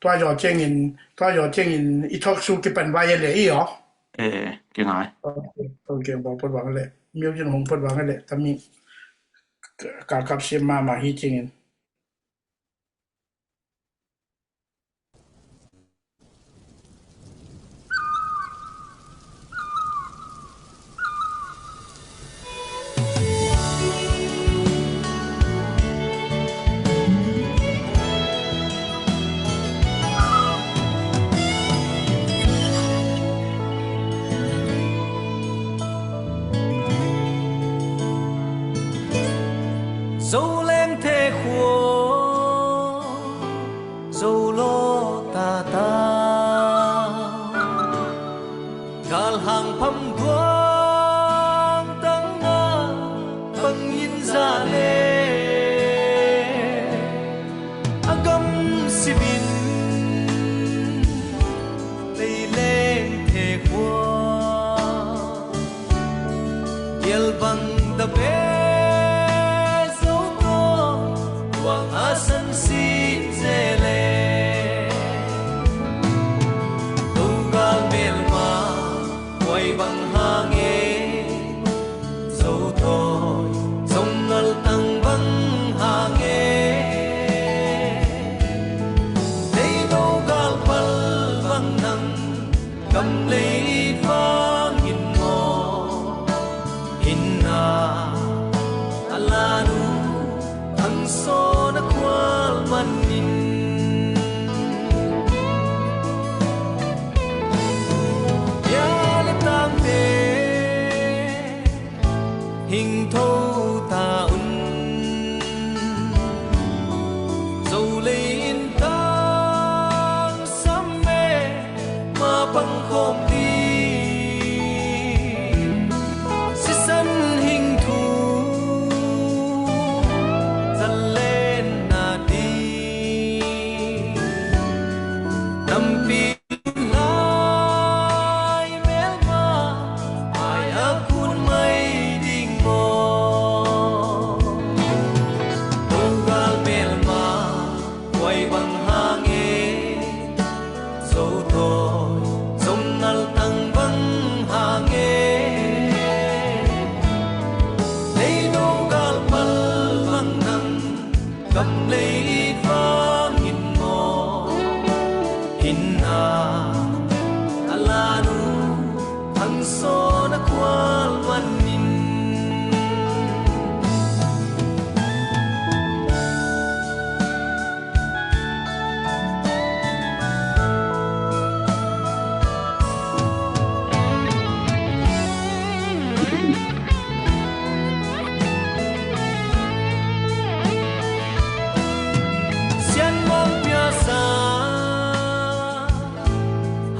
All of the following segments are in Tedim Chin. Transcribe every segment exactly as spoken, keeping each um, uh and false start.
Tua zaw ciangin, tua zaw ciangin i talk show kipan vai le i aw. Eh, kingai. Ok, ok, bawk phot vang le. Music hong phot vang le. Tami ka kap siam mahmah hi ciangin. Zo leng the khua, zo law tata, galhang pham duang tangna bangin za le, a gam simin lei leng the khua. Gial bang da be zo tawh, wang a san sin ze le. Togal melma huai bang hang e, zo tawh zong ngal tang bang hang e. Nei togal pal bang nang, gam lei vangin maw, inn ah a lan uh, thangsawn a khual manin. Bia le tangte hing tho ta un. Zo lei in tang sam e, ma pang khawm ding. Sisan hing thu zalen na ding. Nampi lai melma ai a kun mai ding maw? Togal melma huai bang hang e, zo tawh zong ngal tang bang hang e. Nei togal pal bang nang, gam lei vangin maw, inn ah a lan uh, thangsawn a khual manin. Sian mong piasa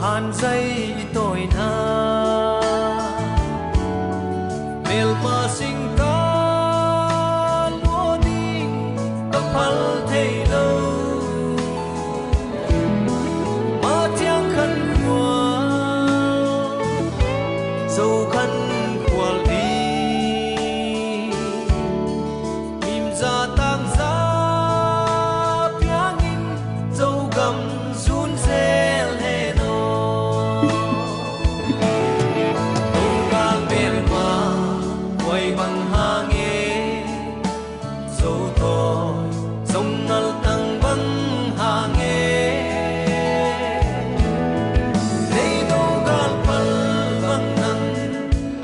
han zai i tawina, melma singka lua ding ka phal thei lo. Ma thiang khan khua, zo khan khual ding. Mimza tangza piangin Zogam zun zel hen aw. Togal melma huai bang hang e, zo tawh zong ngal tang bang hang e. Nei togal pal bang nang,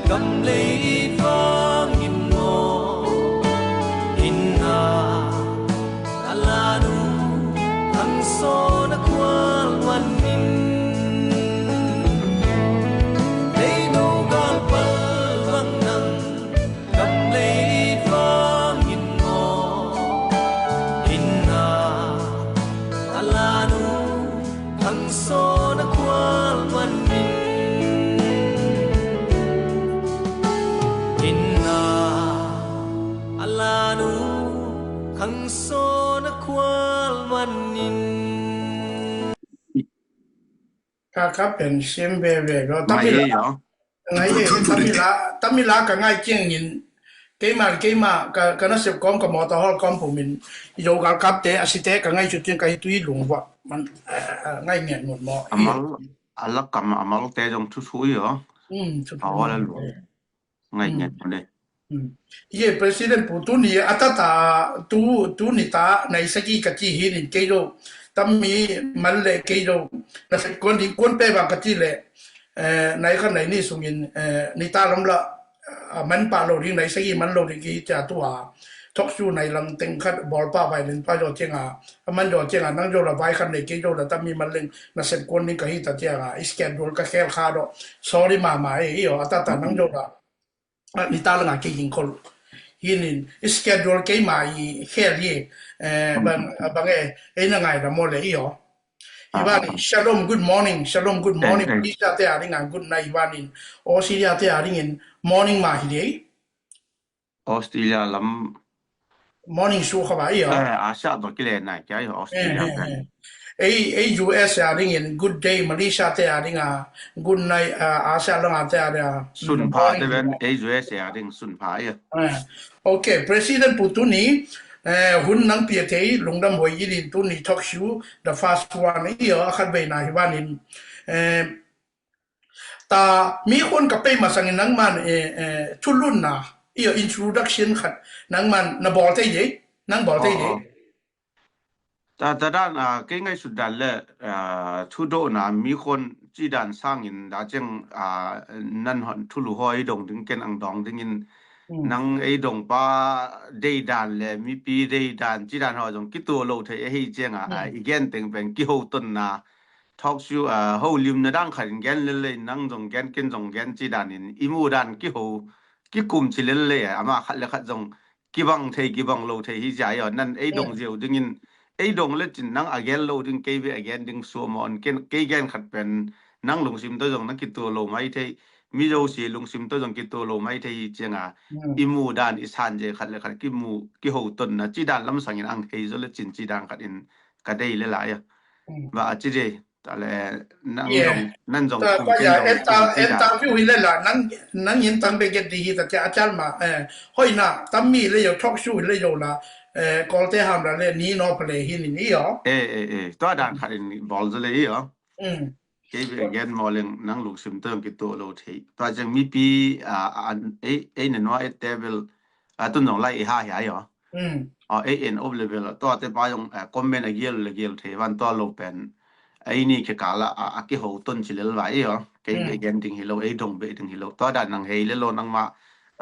gam lei vangin maw, inn ah a lan uh, thangsawn a khual manin. Nei togal pal bang nang, gam lei vangin maw, inn ah a lan uh, thangsawn a khual manin. Inn ah a lan uh, thangsawn a khual manin. Ka, ka pen sim veve ko. Tamila, ngai e, tamila, tamila ka ngai ciangin, Keima, keima, ka, ka nasep kawm, ka mawtaw hawl kawm pumin, i Zo galkapte, a site, ka ngaihsut ciang ka hi tui lungvak. Man, a, a, ngai ngen ngun maw. A mal, a lakam, a malte zong thuthu i aw. Mm, thuthu. A hawl a lung. Ngai ngen ngun e. Mm. Ye, President pu, tuni a tata, tu, tuni ta, nai sagih ka ci hi nin kei zo. Tammi man le kei zo. Nasep kuan ding kuan pe bang ka ci le. Eh, nai khat nai nih sungin, eh, nita lam la, a man pah lo ding, nai sagih man lo ding kihi cia tua. Talk show nai lang teng khat bawl pah vai len pah zaw cianga, a man zaw cianga, nang zaw la vai khat nei kei zaw la tammi man leng nasep kuan ding ka hi ta cianga, i schedule ka khel kha daw. Sorry mama e, i aw, a tata nang zaw la. Ah, nita langa kei ging khol. Hinin, i schedule keima i khel hi, eh, bang, bang e, ei na ngai la maw le i aw. Hi banin, shalom, good morning, shalom, good morning. Malaysia te a ding a good night hi banin, Australia te a dingin morning mah hi dei. Australia lam. Morning su kha ba i aw. Eh, Asia to kile nai kia i aw, Australia pen. Ei, ei U S a dingin good day, Malaysia te a ding a good night, ah, Asia langa te a ding a sun pha te ben, ei U S a ding sun pha i aw. Eh, ok, President pu tuni, eh, hun nang pia thei, lungdam hoi i din tuni talk show, the first one, i aw, a khat veina hi banin. Eh, ta, mi khun ka pei masangin nangman, eh, eh, thulunna, i aw, introduction khat, nangman, na bawl thei dei, nang bawl thei dei. Ta, ta dan, ah, kei ngaihsut dan le, ah, thudona mi khon ci dan sangin da ciang, ah, nan hon thulu hoi dong ding ken ang dong dingin nang ei dong pa dei dan le mipi dei dan ci dan hoi dong kitu lo thei ahi cianga, ah, i gen teng pen kiho tonna talk show, ah, ho limna dang khat in gen lel le nang dong gen ken dong gen ci dan in i mu dan kiho kikum ci lel le ama khat le khat dong kibang thei, kibang lo thei hi cia i aw, nan ei dong ziau dingin, ei dong le cin nang a gen lo ding, kei ve a gen ding suam aw, kei gen khat pen nang lungsim tawh zong nang kitua lo mai thei, mi zosi lungsim tawh zong kitua lo mai thei hi cianga, i mu dan, i san zia khat le khat kimu, kiho tonna, ci dan lam sangin ang thei zaw le cin ci dan khat in ka dei le lai a. Ba a ci dei. Tale, nang zong, nang zong kum ken zong kum ken zong. Interview hi le la, nang, nang in tang be get di hi ta tia a chal ma, eh, hoi na, tam mi le yo, talk show hi le yo la, eh, Kawlte ham la le, ni no pale hi ni ni yo. Eh, eh, eh, tua dan khat in bawl zaw le hi yo. Kei be gen maw leng nang lungsim tawh kitua lo thei. Tua ciang mipi, ah, an, eh, eh, ne nua eh table, ah, tun zong lai i ha hi a yo. Aw, ei en op level a, tua te pa zong, eh, comment a gial le gial thei van tua lo pen. Ei ni khe kala a, a kiho ton ci lel vai aw. Kei be gen ding hi lo, ei dong be ding hi lo. Tua dan nang hei le lo nangma,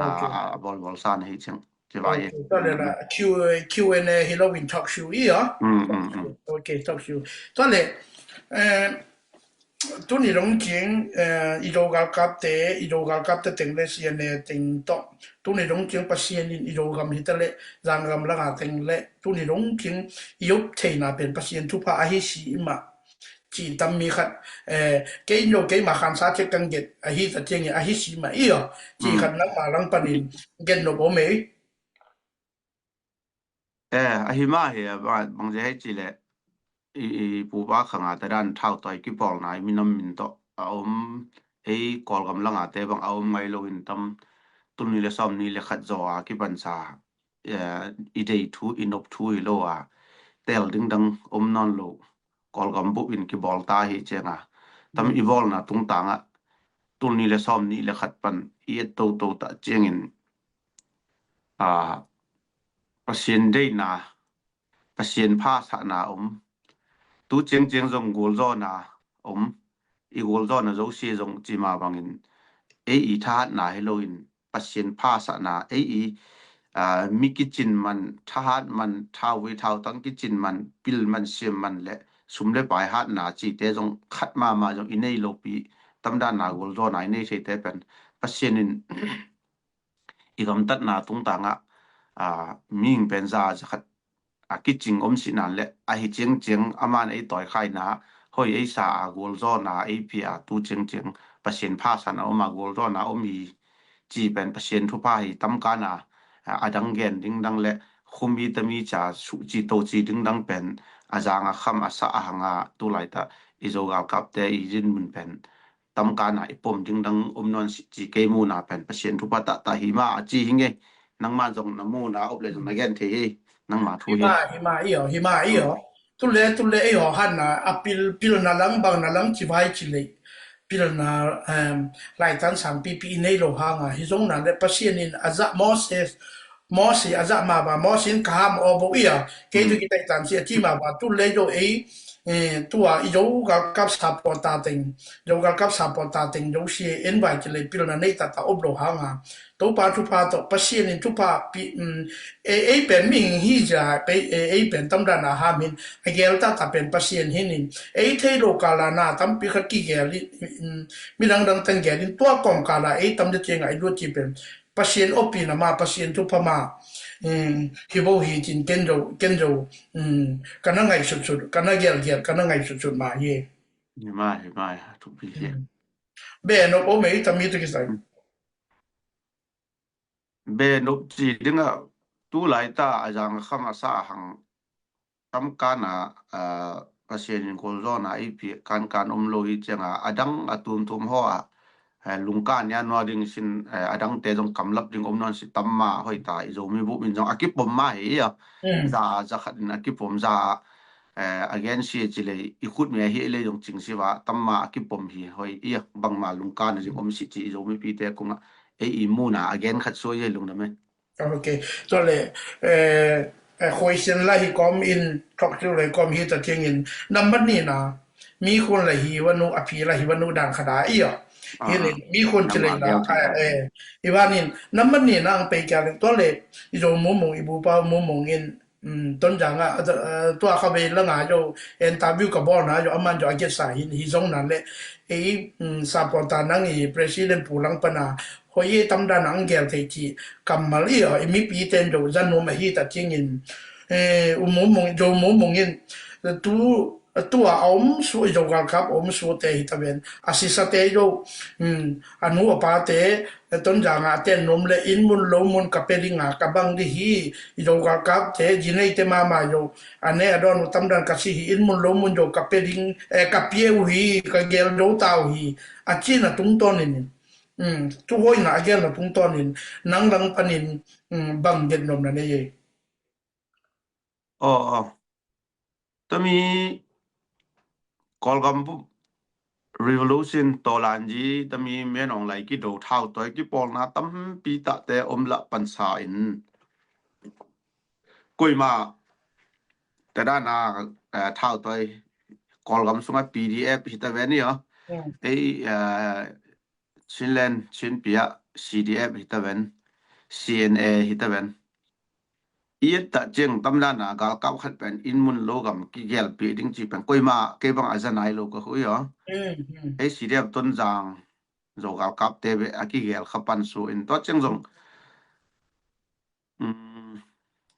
a, a, a bawl bawl sa na hi ciang. Ci vai. Tua le la, Q, Q and A hi lo in talk show i aw. Ok, talk show. Tua le, eh, tuni dong ciang, eh, i Zo galkapte, i Zo galkapte teng le C N A teng tawh. Tuni dong ciang Pasian in i Zogam hi ta le, Zangam langa teng le, tuni dong ciang i up theina pen Pasian thupha ahi si mah. Ci tam mi khat, eh, kei no keima khansa ciak kang get, ahi ta ciang i ahi si mah i aw. Ci khat nangma lang panin, get no bo mei. Eh, ahi mah hi a, bang, bang zia hei ci le, i, i pupa khanga ta dan thau toi kipawlna i minam min tawh a om, ei Kawlgam langa te bang a om ngai lo in tam, tul ni le sawm ni le khat zaw a kipansa, eh, i dei thu, i nop thu hi lo a, tel ding dang om nawn lo, Kawlgam bup in kibawl ta hi cianga, tam i bawlna tungtangah, tul ni le sawm ni le khat pan i et toto ta ciangin, a, Pasian deina, Pasian phasahna om. Tu ciangciang zong gualzawhna om. I gualzawhna zosia zong cima bangin ei i thahatna hi loin Pasian phasahna, ei i, a, mi kicin man, thahat man, thauvei thautang kicin man, pil man, siam man le sum le pai hatna cite zong khat mahmah zong i nei lopi, tamdanna gualzawhna i nei theite pen Pasian in i gamtatna tungtangah, a, mihing pen za zakhat a kicing om sinan le ahi ciangciang aman ei tawi khaina, hoi ei sa a gualzawhna ei pia tu ciangciang Pasian phasan a om a gualzawhna om hi ci pen Pasian thupha hi tamkana, a, a dang gen ding dang le khumi tami ca suhci toci ding dang pen a zanga kham a sa a hanga tulaita i Zo galkapte i zinmun pen tamkana i pom ding dang om nawn si ci kei muna pen Pasian thupha tahtah hi ma a ci hi ngei. Nangma zong na muna op le zong na gen thei hi. Nangma thu hi. Hima, hima i aw, hima i aw. Tule, tule ei haw hanna a pil, pilna lang bangna lang ci vai ci lei. Pilna, em, laitan sang pipi i nei lo hanga hi zong nan le Pasian in a zah Moses, Moses a zah ma ba, Moses in ka ham aw bo i a. Kei tu ki taitan ci a ci ma ba, tule do ei, eh, tua i zo galkap sa pawta teng, zo galkap sa pawta teng, zo si en vai ci lei pilna nei tata op lo hanga. Topa thupha tawh, Pasian in thupha pi, um, ei, ei pen mihing hi zia, pe, ei, ei pen tamdan a ham hin, a gel tata pen Pasian hin in, ei thei lo kala na tampi khat kigel in, um, midang dang ten gel in, tua kawm kala ei tam de cianga i lut ci pen, Pasian opi na ma, Pasian thupha ma, um, hi bo hi cin ken zo, ken zo, um, kana ngai sut sut, kana gel gel, kana ngai sut sut ma hi. Hi ma, hi ma, thupi hi. Um. Be no o mei tam hi tu kisai. Be nop ci dingah tu laita a zang kham a sa a hang tam kana, a, Pasian in kol zona i pi kan kan om lo hi cianga a dang a tum tum ho a, a, lungka nia nua ding sin, a, a dang te zong kamlap ding om non si tam ma hoi ta i Zomi bup in zong a kipom ma hi a. Za, za khat in a kipom za, a, a gen si ci lei i khut mi a hi lei zong cing si va tam ma a kipom hi hoi i a bangma lungka na ding om si ci i Zomi pi te kung a ei i muna a gen khat suai ei lung na me. Ok. Tua le, eh, eh, question la hi kom in, talk show la hi kom hi ta ting in, number ni na, mi khun la hi vanu, a pi la hi vanu dang khada i a. Hi le, mi khun ci le na, eh, i van in, number ni na ang pei kia le, tua le, i zo mumung, i bu pa mumung in, um, ton jang a, a, a, tua kha vei la nga zo, interview ka bol na zo, a man zo a get sa hin, hi zong nan le, ei, um, sa pon ta nang i president pu lang pana, hoi e tamdan ang gel thei ci kammal i a, i mipi ten zo zan nuam ahi ta cingin, eh, u mumung, zo mumung in, tu, tua a om su, i zo galkap om su te hi ta ven, a sisa te zo, um, a nu a pa te, ton janga a ten nuam le in mun lo mun ka pe ding a ka bang di hi, i zo galkap te, zi nei te mama zo, a ne a don u tamdan ka si hi, in mun lo mun zo ka pe ding, eh, ka pia u hi, ka gel zo ta u hi, a cina tungton in, um, tu hoina a gelna tungtawnin nang lang panin, um, bang gen nopna nei ei. Aw, aw. Tami Kawlgam bu revolution tawlanji tami menawng lai kido thau toi kipawlna tampi tahte om lah pansa in koima tadana, eh, thau toi Kawlgam sunga P D F hita ve ni aw. Ei, eh, Chinland, Chinpia, C D F hita ven, C N A hita ven. I et ta ciang tamdana galkap khat pen in mun lo gam kigelpi ding ci pen koima kei bang a za nai lo ka hui aw. Ei C D F Tonzang zo galkap te ve a kigel kha pan su in tua ciang zong, um,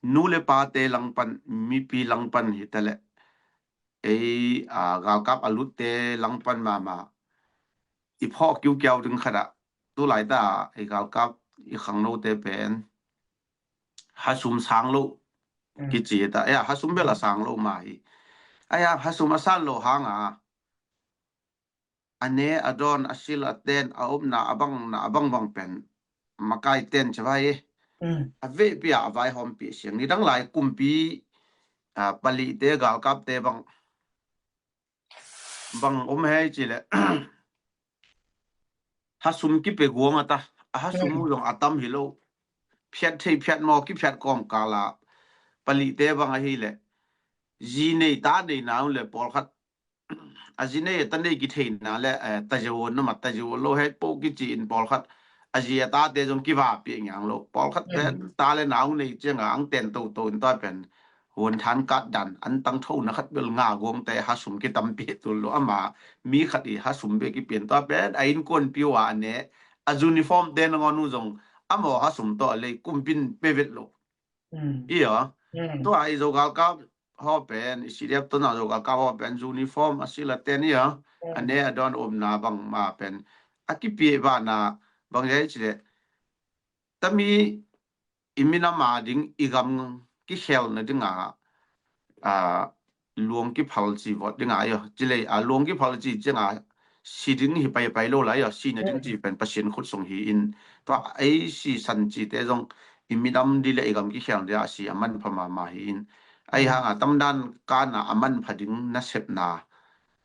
nu le pa te lang pan, mipi lang pan hita le ei, a, galkap a lutte lang pan mama i phawk kiukiau ding khat ah tu laita i galkap i khangnote pen hasum sang lo kici ta. Ei, hasum bel a sang lo ma hi. Ei, hasum a san lo hanga a ne a dawn a sil a ten a omna a bangna a bangbang pen makai ten ci vai. A vehpi a a vaihawmpi siang ni dang lai kumpi, a, palihte galkapte bang bang om hei ci le hasum kipe guang a ta, a hasum uh zong a tam hi lo. Phiat thei phiat maw kiphiat kawm kala palihte bang ahi le zi nei ta nei na le pawlkhat a zi nei a ta nei kitheina le, eh, ta zeuh na ma ta zeuh lo hei po kici in pawlkhat a zi a tate zong kiva piah ngiang lo pawlkhat pen ta le nau nei cianga ang ten toto in ta pen huan than kat dan an tang tho na khat bel nga guang te hasum kitampi tul lo ama mi khat i hasum be kipian ta pen a in kuan piu a ne a uniform te na ngon u zong amaw hasum to a lei kumpin pe vet lo. Ia tua i zo galkap ho pen i C D F tona zo galkap ho pen uniform a sil a ten ia a ne a don omna bang ma pen a kipi vana bang ia i ci le tami i minam a ding i gam kikhelna dinga, a, luang kiphal ci vot dinga ia ci lei a luang kiphal ci cianga si ding hi paipai lo lai ia si na ding ci pen Pasian khut sung hi in tua ei si san ci te zong i minam dih le i gam kikhial dih a si a manpha mahmah hi in. Ahi hanga tamdan kana a manpha ding nasepna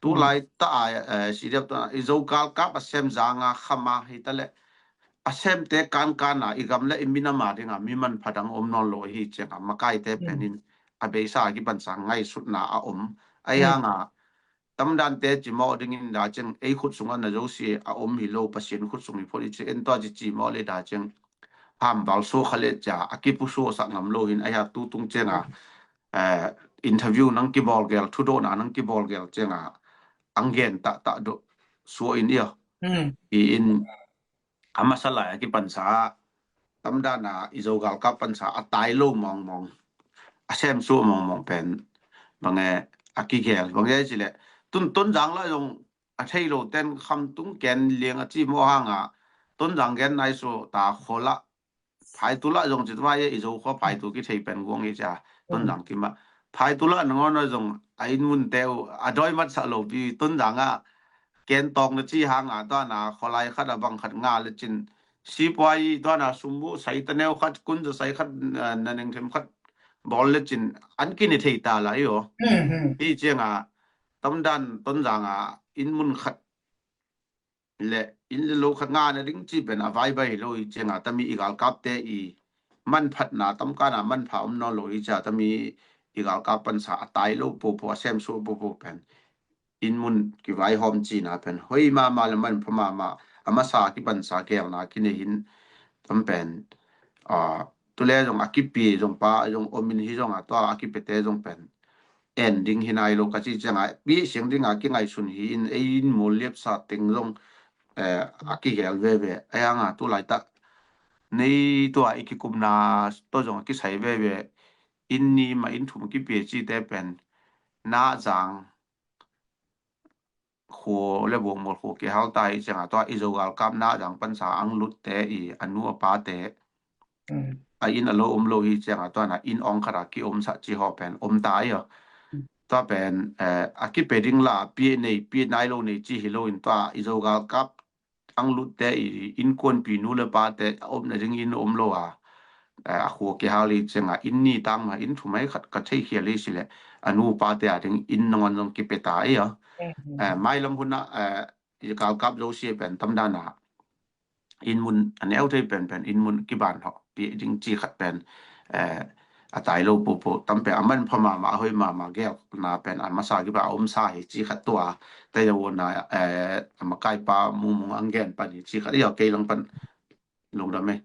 tu lai ta a, eh, si deuh ta i Zo galkap a sem zanga khama hi ta le a semte kankana i gam le i minam a dinga mi manpha dang om nawn lo hi cianga makaite penin a beisa a kipansa ngaihsutna a om. Ahi hanga tamdante cimawh dingin dah ciang ei khut sungah na zosia a om hi lo, Pasian khut sung hi phot i ci en tua ci cimawh le dah ciang hamval suakha le cia a kipusuaksak ngam lo hin ahi a tutung cianga, eh, interview nang kibawlgel, thudawhna nang kibawlgel cianga ang gen tahtah dawh suah in ia. I in a masa lai a kipansa tamdana i Zo galkap pansa a tai lo mawngmawng, a semsuah mawngmawng pen bange a kigel bange cile tun Tonzang lah zong a thei lo ten Khamtung ken liang a ci mawh hanga Tonzang gen nai suah ta khualah Phaitu lah zong citmah i Zo khua Phaitu kithei pen guang i cia Tonzang kimah Phaitu lah nangawn a zong a inn munte uh a dawi matsak lo pi Tonzang ah ken tawng na ci hanga tuana khualai khat a bang khat nga le cin sipuai tuana sumbu sai ta neu khat kun za sai khat na neng them khat bawl le cin an kine thei ta lai aw. Hi cianga tamdan Tonzanga inn mun khat le inn le lo khat nga na ding ci pen a vaibai hi lo hi cianga tami i galkapte i manphatna tamkana manpha om nawn lo hi cia tami i galkap pansa a tai lo popo a semsuah popo pen inn mun kivaihawm cina pen hoi mama le manpha mama a masa kipansa kelna kine hin tam pen, ah, tule zong a kipi zong pa zong omin hi zong a tua a kipete zong pen en ding hi nai lo ka ci cianga pi siang dinga kingaihsun hi in ei in mual liapsa teng zong, eh, a kihel veve a yanga tu laitah nei tua i kikumna tua zong a kisai veve in ni ma in thum kipia cite pen na zang khua le buangmual khua kihal ta hi cianga tua i Zo galkap na zang pansa ang lutte i a nu a pate a inn a lo om lo hi cianga tuana inn awng khata ki omsah ci haw pen om ta i aw. Tua pen, eh, a kipe ding la pia nei pia nai lo nei ci hi lo in tua i Zo galkap ang lutte i innkuanpi nu le pate a omna ding inn om lo a, eh, a khua kihal hi cianga inn ni tang ma inn thum ai khat ka thei khial hi sile a nu pate a ding inn nangawn zong kipe ta i aw. Eh, mailam hunah, eh, i galkap zosia pen tamdana inn mun a neu thei penpen inn mun kiban hawh pi ding ci khat pen, eh, a tai lo popo tam pen a manpha mama a hoi mama gelna pen a masa kiba a omsa hi ci khat tua tei lo na, eh, a makaipa mumung ang gen pan hi ci khat i aw kei lang pan lungdam e.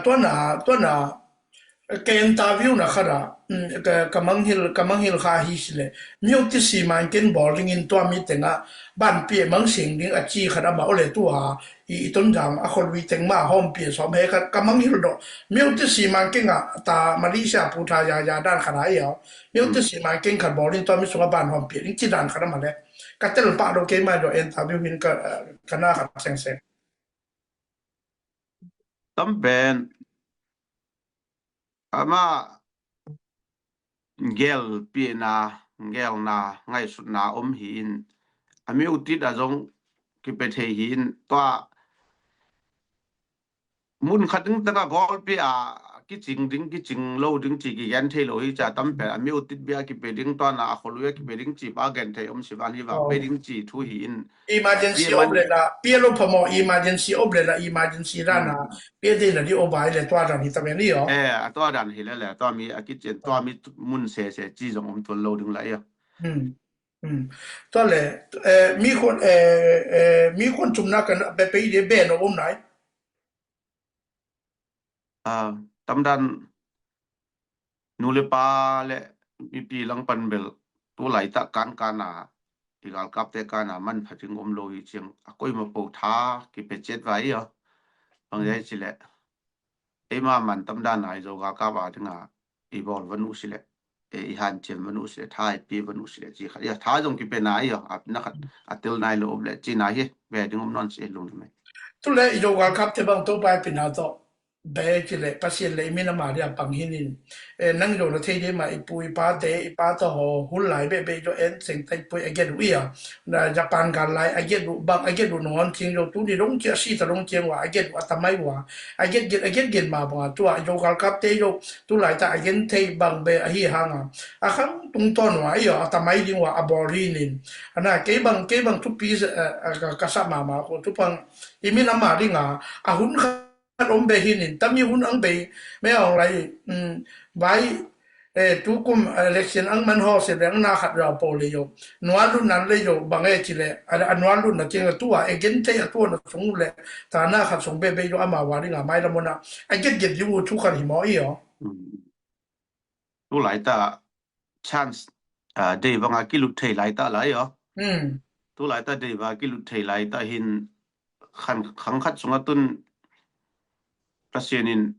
Tuana tuana ka interview na khata ka manghil ka manghil kha hi sile miuti si man ken bawl dingin tua mi tenga banpi mang sing ding a ci khat ama ole tua i Tonzang a kholui teng ma hawmpi sawm he khat ka manghil dawh miuti si man kenga ta Malaysia pu tha ya ya dan khata i aw miuti si man keng khat bawl ding tua mi sunga ban hawmpi ding ci dan khat ama le ka tel pah dawh kei mai dawh interview hin ka ka na khat sengseng. Tam pen ama gelpihna gelna ngaihsutna om hi in a miutit a zong kipe thei hi in tua mun khat ding taka gawlpi a kicing ding kicing lo ding ci kigen thei lo hi ca tam pen a miutit bia kipe ding tuana a kholui a kipe ding ci pa gen thei om si van hi vang pe ding ci thu hi in emergency op le la pia lo phamo emergency op le la emergency dana pia ding na di obai le tua dan hi ta ven i aw. Eh, a tua dan hi le le tua mi a kitchen tua mi mun se se ci zong om tuan lo ding la i aw. Tua le, eh, mi khun eh, eh, mi khun cumna kan be pe i de be no om nai. Ah, tamdan nu le pa le mipi langpan bel tu laitah kan kana i galkapte kana manpha ding om lo hi ciang a koima po tha kipe ciat vai a bang zai ci le eima man tamdan a i Zo galkap a dinga i bawl van uh si le i hanciam van uh si le tha i pi van uh si le ci khat i a tha zong kipe na i a na khat a tel nai lo om le ci na hi ve ding om nawn si lung le mai. Tu le i Zo galkapte bang to pai pi na to Beh, ci leh Pasian leh i min ama dia pang hi ning. Eh, nang zong na thei dih mah, i pu i pate, i pate haw hun lai beh beh zong en seng tai pui a gen uh ia. Na Japan gal lai a gen uh bang a gen uh nong hon ciang zong tuni dong cia si ta dong ciang ua a gen uh a tamai ua. A gen gen a gen gen ma bang a tua zong galkapte zong tu lai ta a gen thei bang beh a hi hang a. A khang tung ton ua ia a tamai ding ua a bawl hi ning. Ana kei bang kei bang thupi, eh, eh, ka, ka sa mama ko tu pang i min ama ding a a hun kha khat om beh hi ning, tami hun ang bei, me ong lai, um, vai, eh, tu kum election ang man haw se leng na khat rau po le yo. Nual lun nan le yo, bang e ci le, a, a nual lun na tiang a tua, e gen te a tua na sung le, ta na khat sung beh beh yo ama wa ring a mai la mo na, a get get yu thu khat hi mo i yo. Tu lai ta chance, ah, dei banga kilut thei lai ta lai aw. Tu lai ta dei banga kilut thei lai ta hin khan khang khat sunga tun Pasian in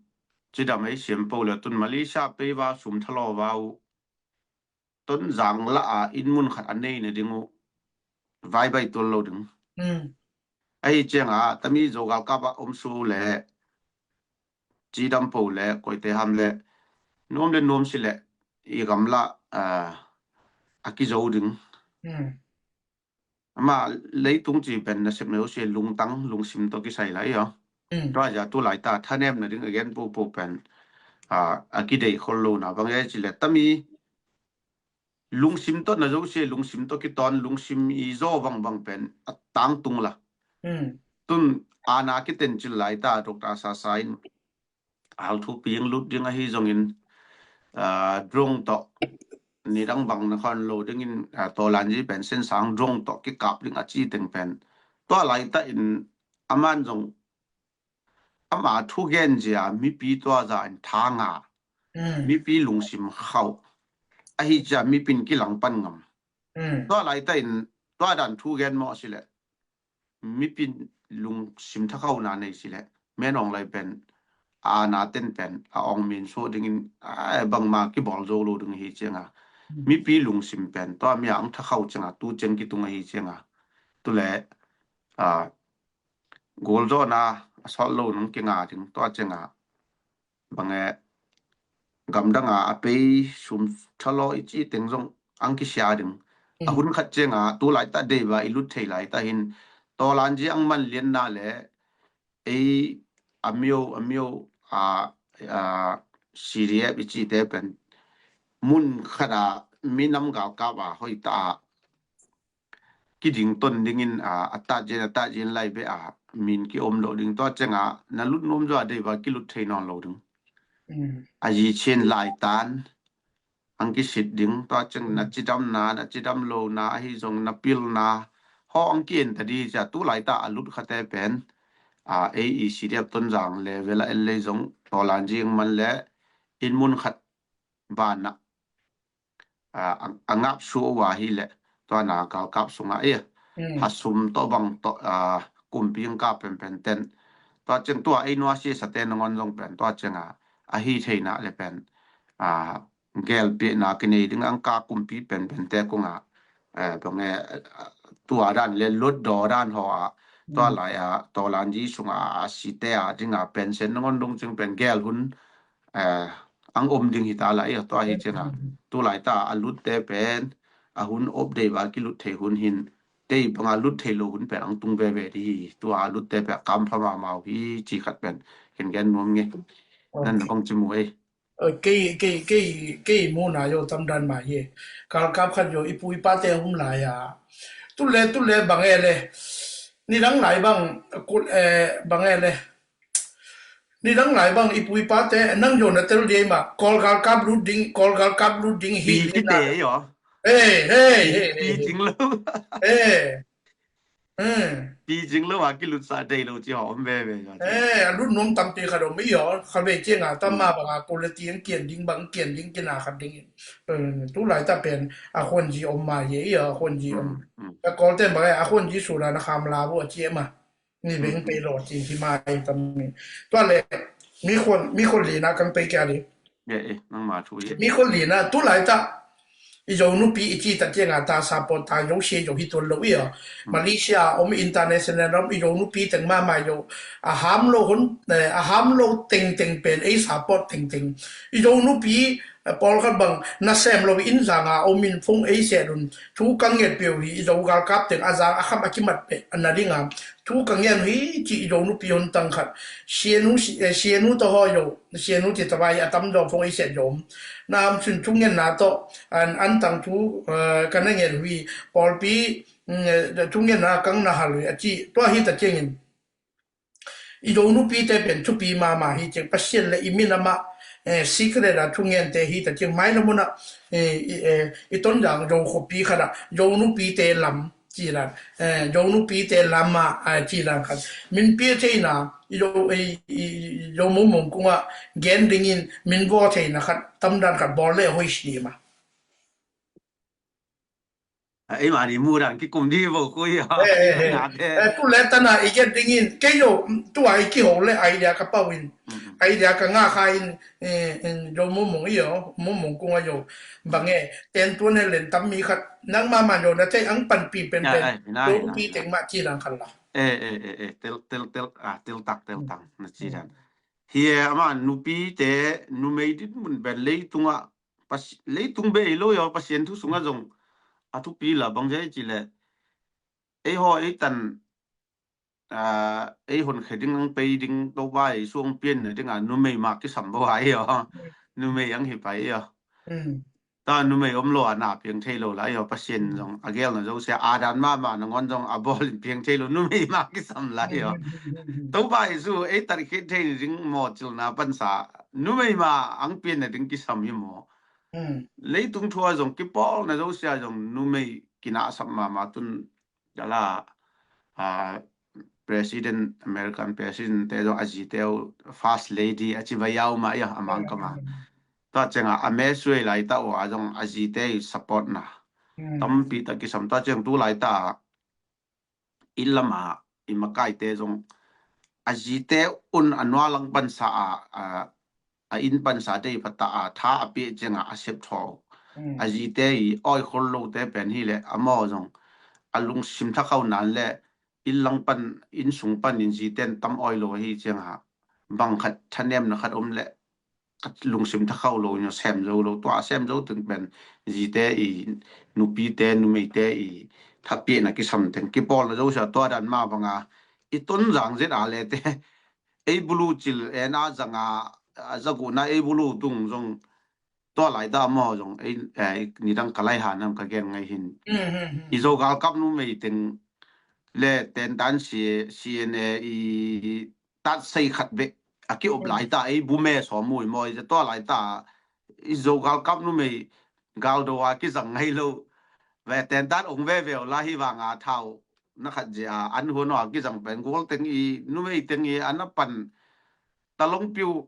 cidam ei siam po le tun Malaysia pei va sum thalo va uh tun zang la a in mun khat a nei na ding uh vai bai tual lo ding. Ahi cianga tami zo galkap a om su le cidam po le koite ham le nuam le nuam si le i gamla, ah, a kizo ding. Ama leitung ci pen na sep neu si lungtang lungsim to kisai lai aw. Tua ja tu lai ta thanem na ding a gen po po pen, ah, a kidei khol lo na bang e ci le tami lungsim to na zo si lungsim to kiton lungsim i zo bang bang pen a tang tung la. Tun ana kiten cil lai ta Doctor Sasa in hal thu piang lut ding ahi zongin, ah, drone to ni dang bang na khon lo dingin, ah, to lan ji pen sen sang drone to kikap ding a ci teng pen. Tua lai ta in aman zong ama thu gen zia mipi tua za in tha nga. Mipi lungsim khau. Ahi cia mipin kilang pan ngam. Tua lai ta in tua dan thu gen mo si le. Mipin lungsim tha khau na nei si le. Men ong lai pen. A na ten pen. A ong min so dingin. A bangma kibol zo lo ding hi cianga. Mipi lungsim pen. Tua mi ang tha khau cianga. Tu ciang kitung ahi cianga. Tu le. A, gol zo na. A sol lo nung kinga ding. Tua cianga. Bang e gamdang a a pei sum thalo i ci teng zong ang kisia ding. A hun khat cianga tu lai ta dei va i lut thei lai ta hin to lan ji ang man lian na le ei a mio a mio a, a C D F i ci te pen mun khat a minam galkap a hoi ta a kiding ton dingin, a, a tat zin, a tat zin lai beh a min ki om lo ding tua cianga na lut nuam zua dei va kilut thei nawn lo ding. A yi chin lai tan ang kisit ding tua ciang na cidam na, na cidam lo na, ahi zong na pil na ho ang ki en ta di cia tu lai ta a lut khate pen, a, ei i C D F Tonzang level a en lei zong to lan zing man le in mun khat ban na a, a, a ngap suah uh ahi le tua na galkap sungah e ha sum tawh bang tawh, a, kumpi ang kap penpen ten tua ciang tua ei nua siasate nangawn zong pen tua cianga a hi theina le pen, a, gelpiahna kinei ding ang ka kumpi penpente kungah, a, bang e, a, tua dan le lutdaw dan haw ah tua lai a tawlanzi sungah a site a dinga pensen nangawn dong ciang pen gel hun, a, ang om ding hi ta lai a tua hi cianga tu lai ta a lutte pen a hun op dei va kilut thei hun hin tei banga lut thei lo hun pen ang tung veve di hi tua a lutte pen a kam pha mahmah uh hi ci khat pen ken gen nuam nge. Nan na bang ci mu ei. Kei kei kei kei mu na yo tam dan ma hi. Galkap khat yo i pu i pate hum lai a tu le tu le bang e le ni dang lai bang kul e bang e le Ni dang lai bang i pu i pate nang yo na tel dia i ma Kawl galkap lut ding, Kawl galkap lut ding hi. Pi kite yo. Hey, hey, hey, pi jing lo. Hey. Hmm. Pi jing lo a kilut sa dei lo ci hom ve ve yo. Hey, a lut nuam tampi khat om i yo. Kha ve cianga tam ma bang a quality ang kian ding bang kian ding kina khat ding. Tu lai ta pen a khon ji om ma ye i yo a khon ji om. A Kawl ten bang a khon ji su la na kham la bu a ci ma. Ni beng pei lo ci hi mai tam ni. Tua le mi khon mi khon li na kang pei kia li. Mi khon li na tu lai ta. I Zo nupi i ci ta cianga ta support ta Zo sia Zo hi tuan lo i aw. Malaysia om international om i Zo nupi teng mama Zo a ham lo hun, eh, a ham lo tengteng pen ei support tengteng. I Zo nupi, eh, pawlkhat bang nasem lo i inn zanga om in phone ei set un. Thu ka nget peuh hi i Zo galkap teng a zang a kham a kimat peh a na dinga. Thu ka ngen hi ci i Zo nupi hun tang khat. Sianu, si-, eh, sianu to ho Zo. Sianu ti tawh a tam zaw phone ei set Zo om. Nam sun thungetna tawh an, an tang thu, eh, ka na nget hui pawlpi, mm, eh, thungetna kang na hal hui a ci. Tua hi ta ciangin. I Zo nupite pen thupi mama hi ciang Pasian le i minamah, eh, secret a thungente hi ta ciang mai lamuna, eh, i, eh, i Tonzang Zo khuapi khat a Zo nupite lam ci dan, eh, Zo nupite lama, ah, ci dan khat. Min pia theina, i Zo, i, i, i Zo mumung kunga gen dingin min vaw theina khat, tam dan khat bawl le hoi si ma. Ah, ei mani mu dan kikum di bo kui ya. Eh, eh, eh. Nga te. Eh, tu le tana i gen dingin, kei Zo, tua i kiho le idea ka pau in. Mm. Idea ka nga kha in, eh, in Zo mumung i yo, mumung kunga yo. Bang e, ten tu ne len tam mi khat, nang mama Zo na thei ang panpi pen pen. Ai, ai, Zo pi teng ma ci lang khat la. Eh, eh, eh, eh, tel, tel, tel, ah, tel tak, tel tang, na ci dan. Hi e, ama nupi te, numei dit mun ben lei tunga, pas, lei tung be i lo yo, Pasian thu sunga zong, a thupi la bang zai ci le. Ei ho, ei tan, ah, ei hon khe ding ang pei ding Topa Jesu ang pianna dinga numei ma kisam bo ai aw. Numei ang hi pai aw. Ta numei om lo a na piang thei lo lai aw, Pasian zong a gelna Zo sia a dan mama nangawn zong a bawl in piang thei lo, numei ma kisam lai aw. Topa Jesu ei tan khe thei ni ding maw cilna pansa numei ma ang pianna ding kisam hi maw. Leitung thua zong kipawlna Zo sia zong numei kinahsap mama tun Kala, ah, President, American President te zong a zite uh, First Lady a ci vai yau ma ia a mang kama. Ta cianga a me suai lai ta uh a zong a zite i support na. Tampi ta kisam ta ciang tu lai ta i lama i makaite zong a zite un a nualang pansa a, a a inn pansa dei pata a tha a pia cianga a sep thaw. A zite i awi khol lo te pen hi le a maw zong a lungsim thakhau nan le inn lang pan, inn sung pan in zite in tam awi lo hi cianga bang khat thanemna khat om le lungsim thakhau lo in sem zo lo tua sem zo teng pen zite i nupite numeite i thapiahna kisam teng kipawlna zo sia tua dan ma banga i Tonzang zet a le te ei bulu cil en a zanga, a zaguna ei bulu tung zong tua lai ta maw zong ei, eh, nidang ka lai ha nam ka gen ngai hin. I Zo galkap numei teng le ten tan si, C N A i tat sei khat bek a ki op lai ta ei bu me sawm mui maw i tua lai ta i Zo galkap numei galdo a kizang ngai lo. Ve ten tan ong ve ve la hi vanga thau na khat zia an huan a kizang pen gol teng i numei teng i an a pan talong piu,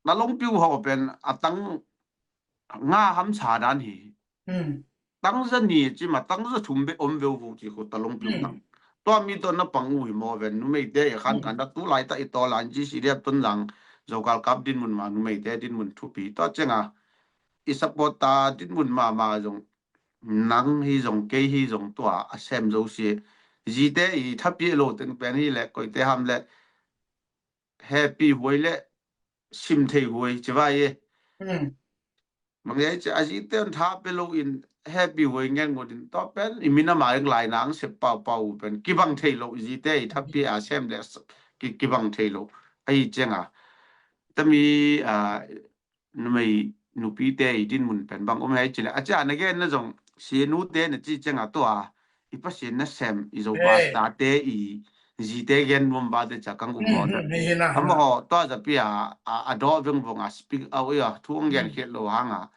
talong piu ho pen a tang nga ham sa dan hi. Tang za ni ci ma tang za thum be om veu veu ci ko talong piu tang. Tua mi to na pang u hi maw ven numei te i khan kan da tu lai ta i to lan ci si dia tun lang zo kal kap din mun ma numei te din mun thupi to chenga i support ta din mun ma ma zong nang hi zong kei hi zong tua a sem zo si zite i thapi lo teng pen hi le koite ham le happy huai le sim thei huai ci vai e. Bang ei ci a zite an tha pe lo in happy huai ngen ngut in to pen i mina ma eng lai nang sep pau pau pen kibang thei lo zite i thapi a sem le ki, kibang thei lo ahi chenga tami a numei nupite i din mun pen bang om hei cile a ci a na gen na zong si nute na ci chenga tua i Pasian na sem i zo pastor te i zite gen nuam ba te ca kang um maw. Amaho tua za pia a, a daw veng vong a speak out ia thu ang gen khiat lo hanga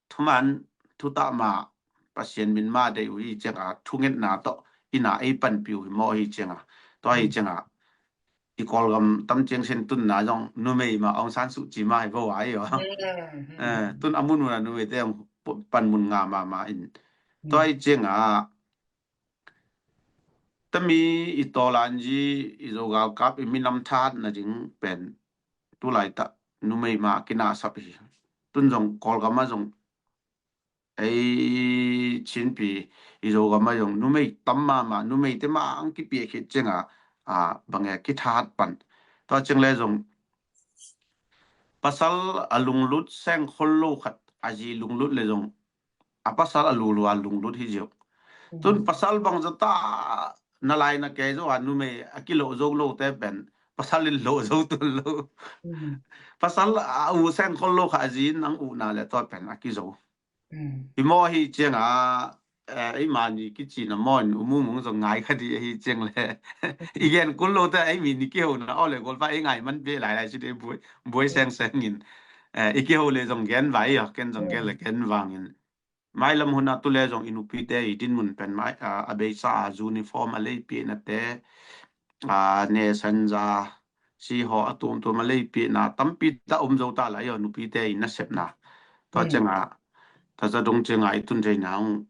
thuman thuta ma Pasian min ma dei uh hi chenga thungetna to ina ei panpi uh hi maw hi chenga tua hi chenga i Kawlgam tam ciang sen tunna zong numei ma Aung San Suu Kyi ma hi vo ai aw. Tun a mun mun a numei te panmun nga ma ma in tua hi chenga tami i tawlanzi i zo galkap i minam that na ding pen tulai ta numei ma kinasap hi. Tun zong Kawlgam a zong ei Chinpi i Zogam ah zong numei tam mahmah, numeite mah ang kipia khit ciangah, a, bang e kithat pan. Tua ciang le zong pasal a lunglut seng khol lo khat a zi lunglut le zong a pasal a lulu a lunglut hi ziau. Tun pasal bang zata na lai na kei zo a numei a kiloh zo lo te pen pasal in loh zo tun lo. Pasal a u seng khol lo kha a zi in ang u na le tua pen a kizo. I maw hi ciang a, eh, i mani kici na maw in umumung zong ngai kha di ahi ciang le. I gen kul lo te ei mi ni kiho na aw le gol pa ei ngai man be lai lai si de buai, buai seng seng in. Eh, i kiho le zong gen vai a, ken zong gen le gen vang in. Mailam hun a tu le zong i nupite i dinmun pen mai, a, a beisa a uniform a leipina te, a, ne sanja, si haw a tuamtuam a leipina tampi ta om zo ta lai a nupite i nasepna. Tua ciang a, ta za dong ciang a i tun thei na ung.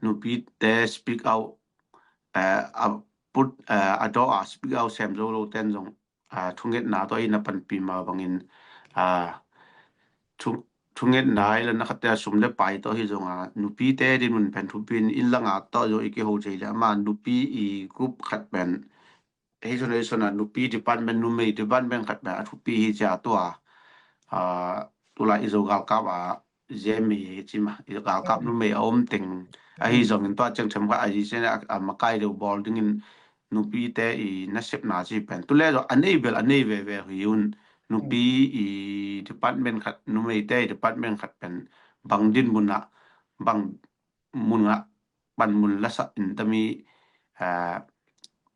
Nupite speak out, eh, a put, eh, a daw a speak out sem zo lo ten zong, ah, thungetna tawh i na panpi ma bangin, ah, thu-, thungetna i la na khatte a sum le pai tawh hi zong a, nupite dinmun pen thupi in inn langa tawh zong i kiho thei le ama nupi i group khat pen, hei sun, hei sun a nupi department, numei department khat pen a thupi hi cia tua, ah, tulai i Zo galkap a, zemi hi ci ma, i galkap numei a om teng ahi zongin tua ciang them kha a zi sen a, a makai deuh bawl dingin nupite i nasepna ci pen. Tu le zong a nei bel a nei veve hi un nupi i department khat, numeite i department khat pen bang dinmun ah, bang mun ah panmun la sak in tami, ah,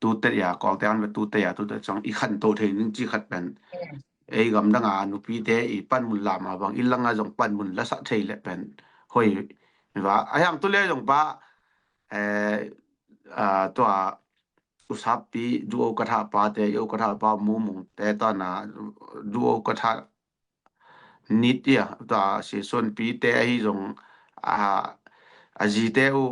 tute ya, Kawlte an ve tute ya, tute ciang i khanto thei ning ci khat pen. Ei gam dang a nupite i panmun la ma bang i langa zong panmun la sak thei le pen. Hoi, va, a hiang tu le zong pa, eh, ah, tua, usapi, du o ka tha pa te, o ka tha pa mumung te, tua na, du o ka tha nit ia, tua si suanpi te ahi zong, a, a zi te u,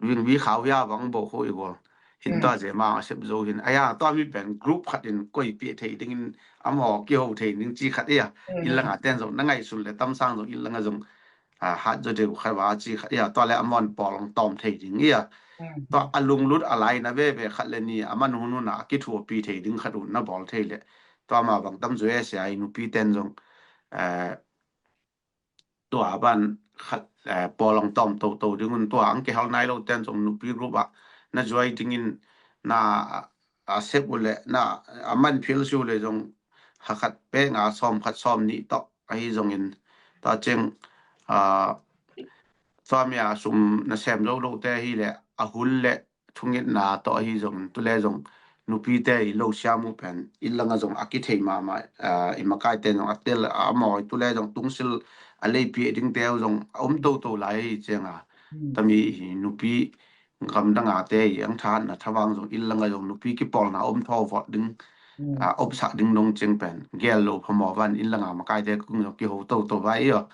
ving vi khau hia vang bo khu i gol. Hin tua ze ma a sep zo hin. Aya, tua mi pen group khat in koi pi thei dingin, am ho ki ho thei ding ci khat ia. Inn langa ten zong, na ngai sun le tam sang zong, inn langa zong, a, hat zo deuh khat va ci khat ia, tua le a mon pawl ong tawm thei ding ia. Tua a lunglut a lai na veve khat le ni, a man hun hun a, a kithuapi thei ding khat un na bawl thei le. Tua ma bang tam zui e sia i nupi ten zong, eh, tua ban khat, eh, pawl ong tawm to to ding un tua ang kihal nai lo ten zong nupi group a, na zuai dingin na, a sep u le, na a man phil si u le zong ha khat pe nga sawm khat sawm nih tawh ahi zongin tua ciang, ah, tua mi a sum na sem lo lo te hi le a hun le thungetna tawh ahi zongin tu le zong nupite i lo siam uh pen inn langa zong a kithei mahmah, ah, i makaite zong a tel a mawi tu le zong tungsil a leipi ding te uh zong a om toto lai hi ciang a tami hi nupi gam dang a te i ang thahatna thavang zong inn langa zong nupi kipawlna om thaw vawt ding, a, om sak ding dong ciang pen gel lo phamawh van inn langa makaite kung zong kiho toto vai i aw.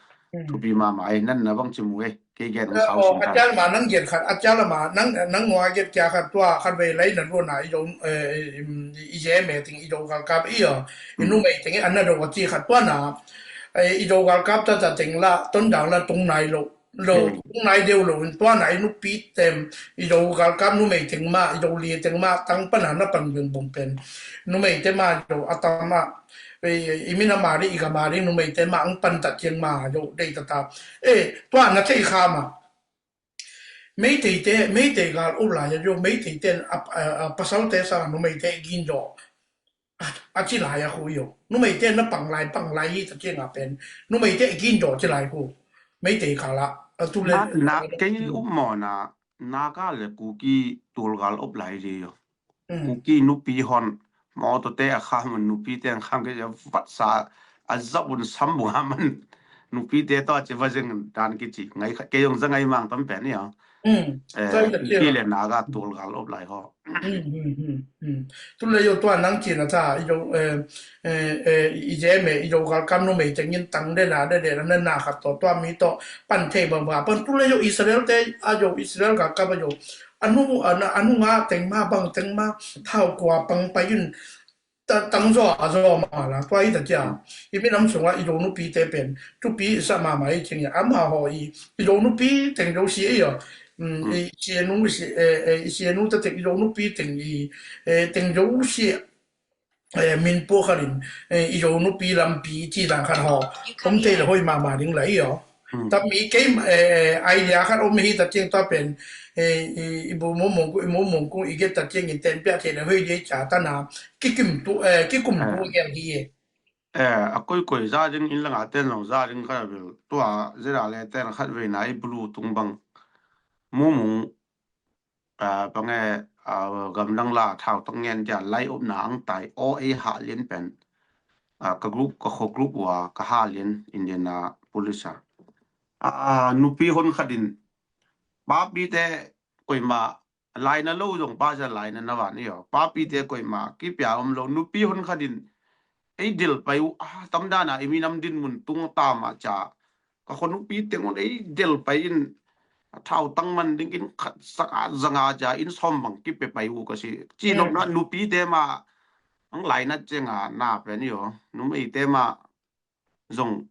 Thupi mahmah ei, nan na bang ci mu ei, kei gen hong sau sung a tan. Cial ma nang gen khat, a cial ma nang, nang ngua gen kia khat tua khat vei lai na luan a i zo, eh, i, i ze me ting i zo galkap i aw. I numei ting i an na do a ci khat tua na, eh, i zo galkap ta ta ting la, ton dang la tung nai lo. Lo, tung nai deuh lo, in tua na i nupi tem, i zo galkap numei ting ma, i zo li ting ma, tang pan a na pan gun bung pen. Numei te ma zo a tam a, i, i min a ma ri, i ga ma ri, numei te ma ang pan ta ciang ma zo dei ta ta. Eh, tua na thei kha ma. Meitei te, Meitei gal u lai a zo, Meitei te a, a, a, pasal te sa numei te gin zo. A, a ci lai a khu yo. Numei te na pang lai, pang lai hi ta ciang a pen. Numei te gin zo ci lai khu. Meitei gal a, a tu le. Na, na, kei u mo na, Naga le Kuki tul gal op lai ri yo. Kuki nupi hon, mawtaw te a kham un nupi te ang kham ke vatsa a zap un sam bung a man. Nupi te tawh ci va zeng dan kici. Ngai kha, kei zong za ngai mang tam pen ia. Eh, Kuki le Naga tul gal op lai haw. Tu le yo tua nang ci na ta, i zo, eh, eh, eh, i ze me, i zo galkap numei teng in tang de na, de de na, na khat tawh, tua mi tawh, pan thei bang ba, pan tu le yo Israel te, a zo Israel galkap a zo. A nu, a na, a nu nga teng ma, bang teng ma, thau kua pang pai un, ta, tang zaw a zaw mah la, tua hi ta ciang. I minam sungah i Zo nupite pen thupi i sa mahmah i cing i, amah haw i, i Zo nupi teng Zo si i aw. Mm, i sianu, i si, eh, eh, i sianu ta teng i Zo nupi teng i, eh, teng Zo si, eh, min pua khat in, eh, i Zo nupi lampi ci dan khat haw. Om thei le hoi mahmah ding la i aw. Tam mi kei, eh, idea khat om hi ta ciang tua pen, eh, i, i bu mu mung ku, i mu mung ku, i get ta ciang in ten pia thei le hoi dei ca ta na, kikim tu, eh, kikum tu gel hi e. Eh, a koi koi za ding in la nga ten long za ding khat a bil. Tua zera le ten khat ve na i bulu tung bang. Mu mung, ah, bang e, ah, gamdang la thau tang ngen dia lai op na ang tai, o ei ha lien pen. Ah, ka group, ka kho group wa, ka ha lien Indiana police a. Ah, nupi hon khat in, papi te koima, laina lo zong pa sa laina na van i aw. Papi te koima, kipia om lo, nupi hon khat in, ei del pai u, ah, tam dan a, i minam din mun tung ta ma ca. Ka kho nupi teng un ei del pai in, a thau tang man ding in khat sak a zanga ca in sawm bang kipe pai u ka si. Ci nop na nupi te ma, ang laina cenga na pen i aw. Numei te ma, zong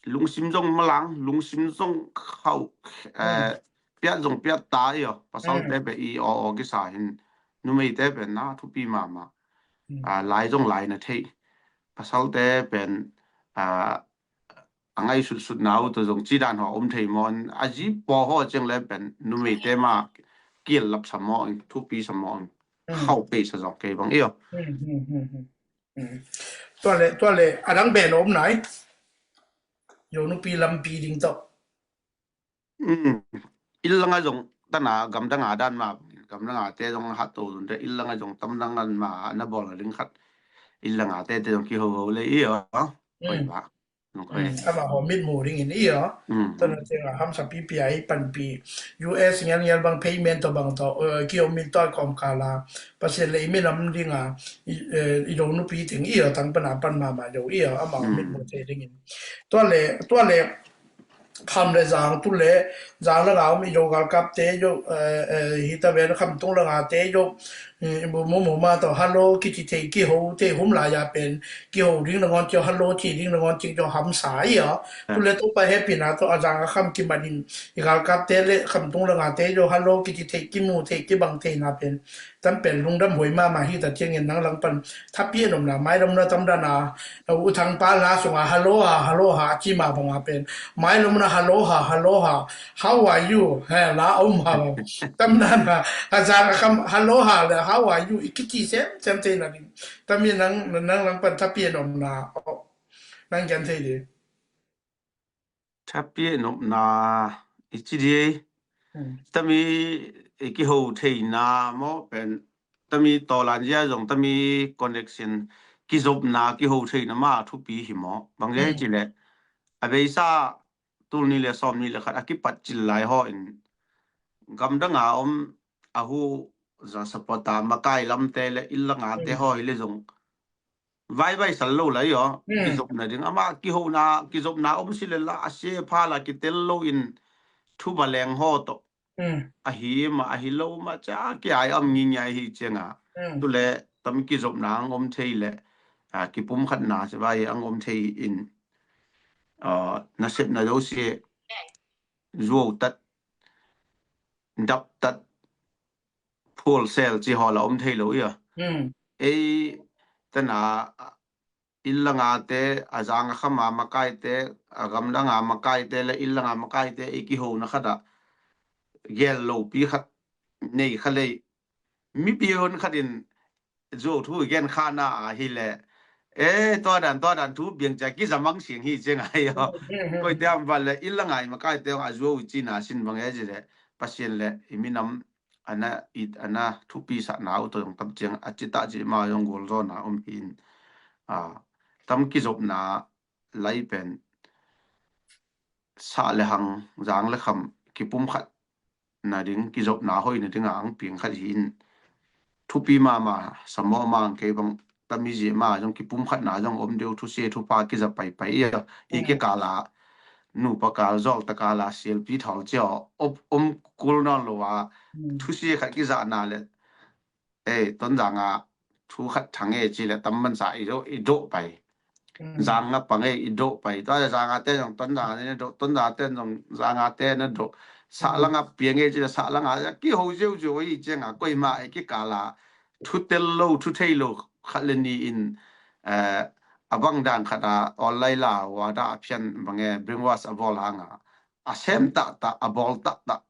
lungsim zong malang, lungsim zong khau, eh, piat zong piat ta i aw. Pasal te pe i aw aw kisa hin. Numei te pen na thupi mahmah. Ah, lai zong laina thei. Pasal te pen, ah, a ngai sut sut na u to zong ci dan haw om thei maw. A zi paw haw ciang le pen numei te ma kiel lap sa maw, thupi sa maw. Khau pei sa zong kei bang i aw. Tua le, tua le, a dang ben om nai. Zo nupi lampi ding tawh. Mm. Illanga zong tana gamdanga dan ma, gamdanga te zong hat to zun te illanga zong tamdang an ma na bol ding khat. Illanga te te zong kiho ho le i aw. Koi ba. Nung koi. Mm. Ama ho mit mu ding in i aw. Mm. Tana tenga hamsa pipi ai panpi. U S ngial ngial bang payment to bang to, eh, kio min to kom kala. Pasien le i minam dinga, i, eh, i Zo nupi ting i aw, tang pana pan mama Zo i aw, ama ho mit mu te ding in. Tua le, tua le, Kham le Zang tu le, Zang le Ngau mi Zo galkap te Zo, eh, eh, hi ta ven Khamtung le Nga te Zo, eh, mu, mu, mu ma to, hello, kici thei, kiho, te hum la ya pen, kiho ding le ngon cio, hello, ci ding le ngon cing cio, hamsa i aw. Tu le tu pa happy na to, a Zang a Kham kimanin, i galkap te le, Khamtung le Nga te Zo, hello, kici thei, kimu thei, kibang thei na pen. Tam pen lungdam huai mahmah hi ta ciangin nang langpan thapi a nomna, mai lomna tam dana, u thang pa la sunga, hello ha, hello ha, ci ma banga pen. Mai lomna, hello ha, hello ha, how are you? He, la om ha bang. Tam dana, a Zang a Kham, hello ha le, how are you? I kici sem, sem te na ding. Tam i nang, nang langpan thapi a nomna, oh, nang kian thei di. Thapi a nopna i ci di. Tami i kiho theina maw pen, tami tawlan zia zong, tami connection kizopna, kiho theina ma thupi hi maw. Bang zia hi ci le, a beisa tul ni le sawm ni le khat a kipat cil lai haw in, gamdanga om a hu za sapota makai lamte le illanga te haw hi le zong, vai vai sal lo lai aw. Kizopna ding ama kihona, kizopna om si le la a se pha la kitel lo in thu ba leng haw to. Ahi ma, ahi lo ma ca ki ai am ngi ngai hi cianga. Tu le tam kizopna ang om thei le, a, kipum khatna se vai ang om thei in, a, nasepna zo si zuau tat, dap tat, phual sel ci haw la om thei lo ia. Ei tana, a, illanga te, a Zang a Khama makai te, a gamdanga makai te le illanga makai te i kihona khat a gel lo pi khat nei kha lei. Mipi hon khat in zuau thu i gen khana a hi le, e, tua dan, tua dan thu biang cia kizamang sing hi ciang a hi aw. Koi te am val le, illanga i makai te a zuau i cina sin bang e ci le, Pasian le i minam ana it, ana thupi sa na u to zong tam ciang a cita ci ma zong gol zo na um hin. A, tam kizopna lai pen sa le hang, Zang le Kham kipum khat na ding, kizopna hoina dinga ang piang khat hi in. Thupi mama, sa mawh mang kei bang tami zi ma zong kipum khatna zong om deuh, thusia thupha kiza paipai ia. I kikala nupa kal zol ta kala sialpi thawl cia om, om kul nawn lo a, thusia khat kizana le, e, Tonzanga thu khat thang e ci le tam mansa i dawh, i dawh pai. Zanga pang e i dawh pai. Tua le zanga te zong Tonzang te na dawh, Tonzang te zong zanga te na dawh. Sahlanga piang e ci le sahlanga kiho ziauziau i cianga koima e kikala thu tel lo, thu thei lo khat le ni in, eh, a bang dan khat a online la wada a phian bang e brainwash a bawl hanga a sem taktak, a bawl taktak.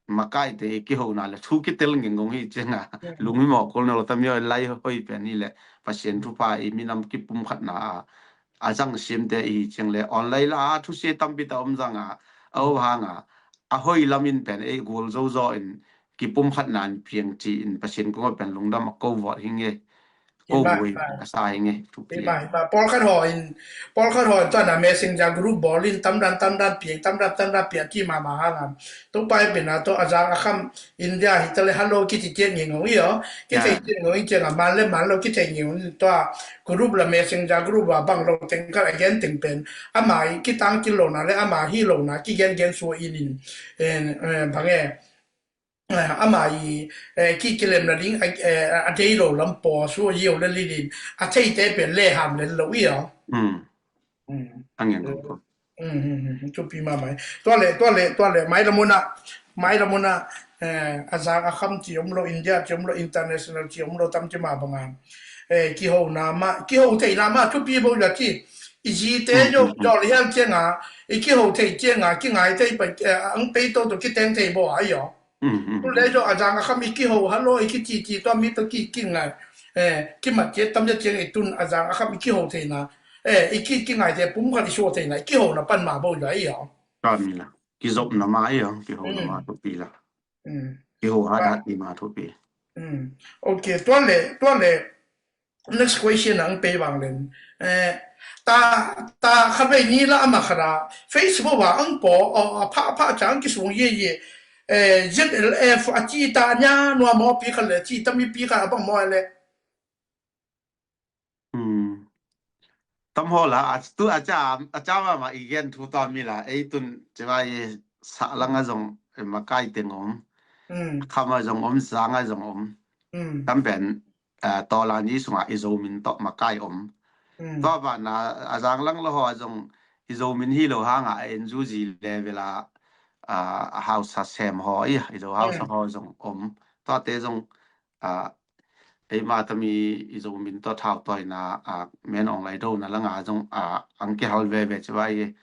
Makaite i kihona le thu kitel ngengong hi cianga lungmimawh kul nolo tamio lai hoi pian hi le Pasian thupha i minam kipumkhatna a a zang simte i hi ciang le online la a thusia tampi ta om zanga a o hanga a hoi lamin pen ei gul zozo in kipumkhatna in piang ci in Pasian kong pen lungdam a ko vawt hi nge. Ko vui a sa hi nge thupi. Pawlkhat haw in, pawlkhat haw in tuana messenger group bawl in tamdan tamdan piang, tamdan tamdan piang ti mama hanga. Topa e pina to a zang a kham India hi tale hello kiti tiang ngengong i aw. Kithei tiang ngengong i cianga man le man lo kithei ngengong i tua group la messenger group a bang lo teng khat a gen teng pen ama i kitang kil lona le ama hi lona kigen gen sua in in, bang e, ama i ki kilemna ding a dei lo lam paw sua yio le lilin a theite pen le ham le lo i aw. A ngen ko. Thupi mama e. Tua le, tua le, tua le mai lamuna, mai lamuna, a zang a kham ci om lo, India ci om lo, international ci om lo, tam ci ma banga kihona ma, kiho theina ma thupi bo ya ci. I zite yo zol hial cianga i kiho thei cianga kingai thei pai, ang pei to to kiteng thei bo a yo. Tu le yo a zang a kham i kiho halo i kiti ti to mi to ki kingai, kimat ciat tam ya ciang i tun a zang a kham i kiho theina, i ki kingai te pum khat i suak theina i kihona pan ma bo ya i yo. Ka mi la kizopna ma i yo, kihona ma thupi la. Kiho hadat i ma thupi. Ok, tua le, tua le next question ang pei bang len. Ta, ta khat vei ni la ama khat a Facebook a ang paw a pha pha cang kisung ye ye. Z L F a ci ta nya nua maw pi khat le ci ta mi pi khat a bang maw le. Tam haw la a tu a ca, a ca mama i gen thu ta mi la ei tun ci vai sahlanga zong makai teng om. Khama zong om, zanga zong om. Tam pen tawlani sunga i Zomin tawh makai om. Tua vana a zanglang lo haw a zong i Zomin hi lo hanga a N U G level a, a hausa sem haw i, i Zo hausa haw zong om. Tuate zong eima tami i Zomin tawh thau tawina men ong lai dona langa zong ang kihal veve ci vai.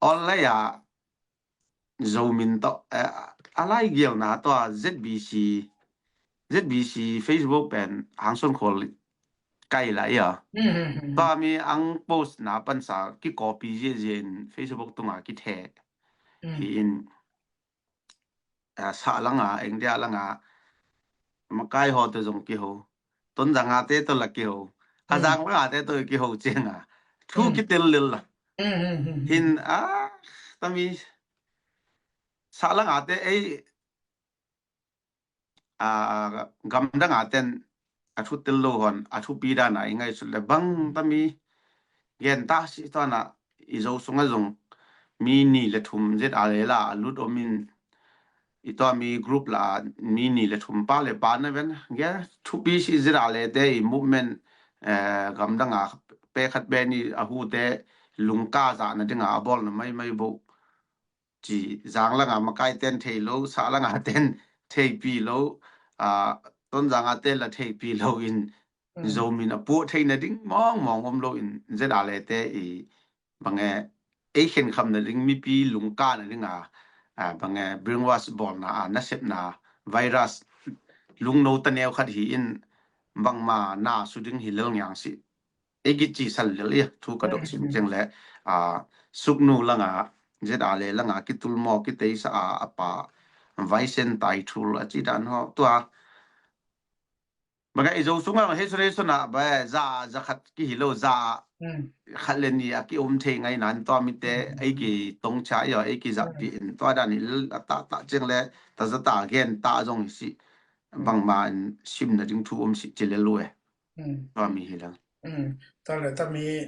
Online a Zomin tawh a lai gialna tawh a Z B C, Z B C Facebook pen hangson khol kai la ia. Tua mi ang post na pansa ki copy ziazia in Facebook tunga kithe hi in. Sahlanga, India langa makai haw te zong kiho. Tonzanga te to la kiho. A zanglanga te to kiho cianga thu kitel lel la. Hin a tami sahlanga te ei a gamdanga ten a thutel lo hon a thupi dana i ngaisut le bang tami gen ta si tana i Zo sunga zong mi ni le thum Z A le la a lut om in i tua mi group la mi ni le thum pa le pa na ven ge thupi si Z A le te i movement gamdanga pe khat be ni a hu te lungka zahna dinga a bawlna mai mai bo. Ci zanglanga makai ten thei lo, sahlanga ten theipi lo, Tonzanga ten la theipi lo in Zomin a puah theina ding mawngmawng om lo in Z A le te i bange ei khenkhamna ding mipi lungkana dinga bange brainwash bawlna a nasepna virus lungno taneu khat hi in bangma na su ding hi lel ngiang si. Ei kici sal lel ia thu ka dok sim ciang le suknu langa Z A le langa kitul maw kiteisa a a pa vaisen tai thul a ci dan haw tua. Banga i Zo sunga hei sure suna ba za za khat ki hi lo za khat le ni a ki um thei ngai nan tua mite ei ki tong cha ia ei ki zap pi in tua dan i ta ta ciang le ta za ta gen ta zong hi si. Bangma in simna ding thu um si ci le lu e. Tua mi hi lo. Tua le tami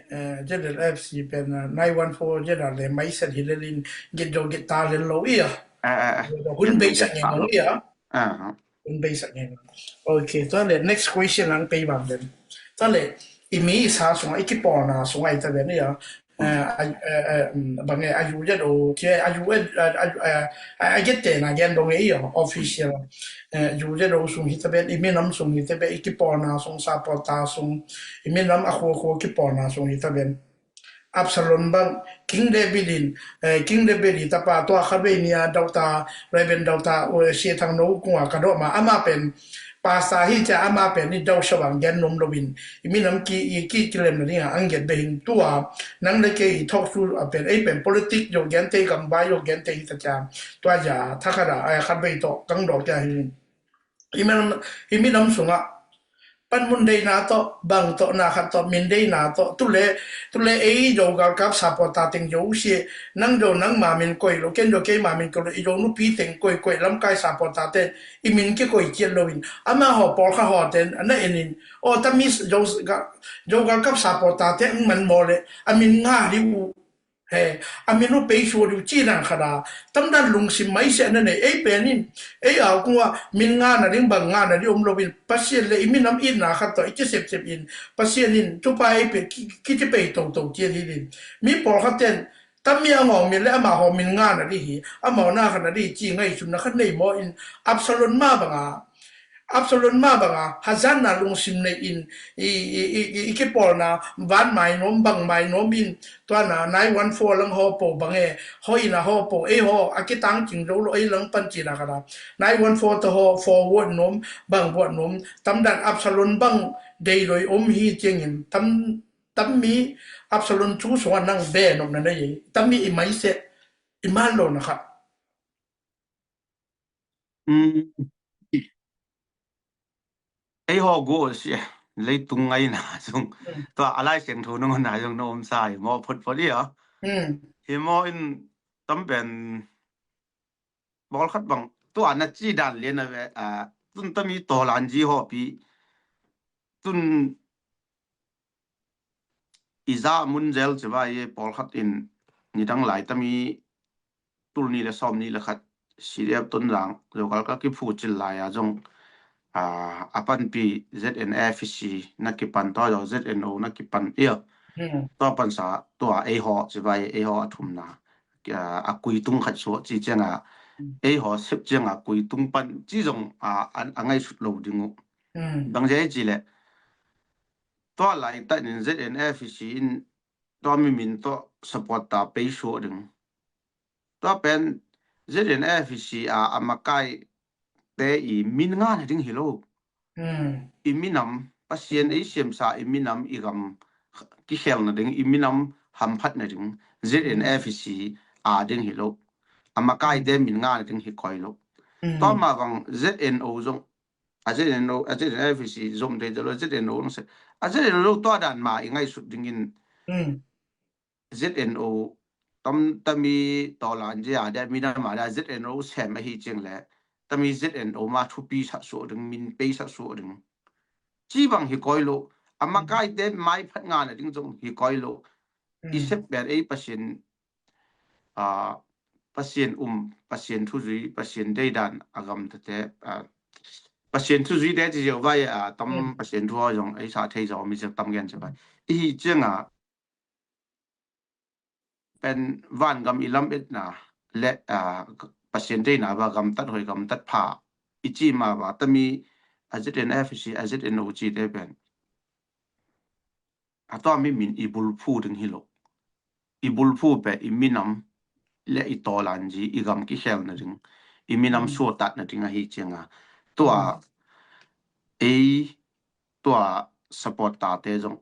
Z L F C pen nine one four Z A le mai set hi le lin git do git ta le lo ia. Hun bei sa nge lo ia. Beisak ngen. Ok, tua le next question ang pei bang den. Tua le i mi i sa sungah i kipawlna sungah i ta den ia. Bang e a U Z O kia a U a a a a gette na gen dong e ia official. U Z O sung hi ta ben, i minam sung hi ta ben, i kipawlna sung, supporter sung, i minam a khua khua kipawlna sung hi ta ben. Absalom bang, King David in, eh, King David i tapa tua khatvei nia Doctor, Reverend Doctor, eh, Sia Thang No kungah ka dawh ma, ama pen pastor hi cia, ama pen i dausa bang gen nom loin, i minam ki, i ki, kilem na dinga ang gen behin tua, nang le kei i thok su a pen, ei pen politic yo gen te, gam bai yo gen te hi ta cia, tua ja, tha khat a, eh, khatvei tawh, kang dawh cia hi. I minam, i minam sungah, panmun deina tawh, bang tawh, na khat tawh, min deina tawh, tule, tule ei Zo galkap supporter teng Zo si, nang Zo nang ma min koi lo, ken Zo kei ma min koi lo, i Zo nupi teng koi, koi lamkai supporter ten, i min kikoi ciat loin, ama haw pawlkhat haw ten, a na enin, aw, tami Zo, Zo galkap supporter ten, man maw le, a min nga di uh, He, a min uh pei sua diu ci nang khat a, tamdan lungsim mai sia na nei, ei pen in, ei au kung a, min nga na ding bang nga na ding om loin, Pasian le i minam itna khat tawh, i kisepsep in, Pasian in, tupa ei pen, ki, ki, ki pei to to cian hi din. Mi pawlkhat ten, tam mi a ngawng min le ama haw min nga na ding hi, ama haw na khat na ding ci ngaihsutna khat nei maw in, Absalom ma bang a, Absalom ma banga, hazatna lungsim nei in, i, i, i, i, i kipawlna, van mainom, bang mainom in, tuana, nine one four lang haw po bang e, haw ina haw po, ei haw, a kitang cing zo lo, ei lang pan cina kana. Nine one four ta haw, forward nom, bang buat nom, tamdan Absalom bang, dei loi om hi ciangin, tam, tam mi Absalom cu sungah nang be nom na nei, tam mi i mai se, i man lo na kha. Ei haw gu si leitung ngaina zong tua a Lai Siangtho nangawn na zong na om sa hi maw photphot hi a. Hi maw in tam pen bawlkhat bang tua na ci dan lian a ve a tun tami tawlan zi hawpi tun i za mun zel ci vai e pawlkhat in nidang lai tami tul ni le sawm ni le khat C D F Tonzang local ka kiphu cil lai a zong a panpi Z N F C na kipan taw zong Z N O na kipan ia taw pansa tua ei haw ci vai ei haw a thumna a kui tung khat suah ci cianga ei haw sep cianga kui tung pan ci zong a ngaihsut lo ding uh. Bang zia ci le tua lai ta nin Z N F C in tua mi min tawh support ta pei suah ding. Tua pen Z N F C a a makai te i min nga na ding hi lo. I minam Pasian ei siamsa i minam i gam kikhelna ding i minam hamphatna ding Z N F C a ding hi lo. A makai te min nga na ding hi koi lo. Tua ma bang Z N O zong a Z N O, a Z N F C zom dei dalo, Z N O nang se. A Z N O tua dan ma i ngaihsut dingin Z N O tam tami tawlan zia dia minam a dia Z N O sem ahi ciang le tami Z N O ma thupi sa suah ding, min pei sa suah ding. Ci bang hi koi lo, a makai te mai phat nga na ding zong hi koi lo. I sep ber ei Pasian a Pasian um, Pasian thuzui, Pasian deidan a gamtate a Pasian thuzui te ci zeu vai a tam Pasian thu zong ei sa thei zong mi zeu tam gen ci vai. I hi cianga pen van gam i lam etna le a Pasian deina va gamtat hoi gamtat pha i ci ma va tami a Z N F C a Z N O ci te pen a tua mi min i bulphu ding hi lo. I bulphu pe i minam le i tawlan zi i gam kikhelna ding i minam suatatna ding ahi cianga tua ei tua support ta te zong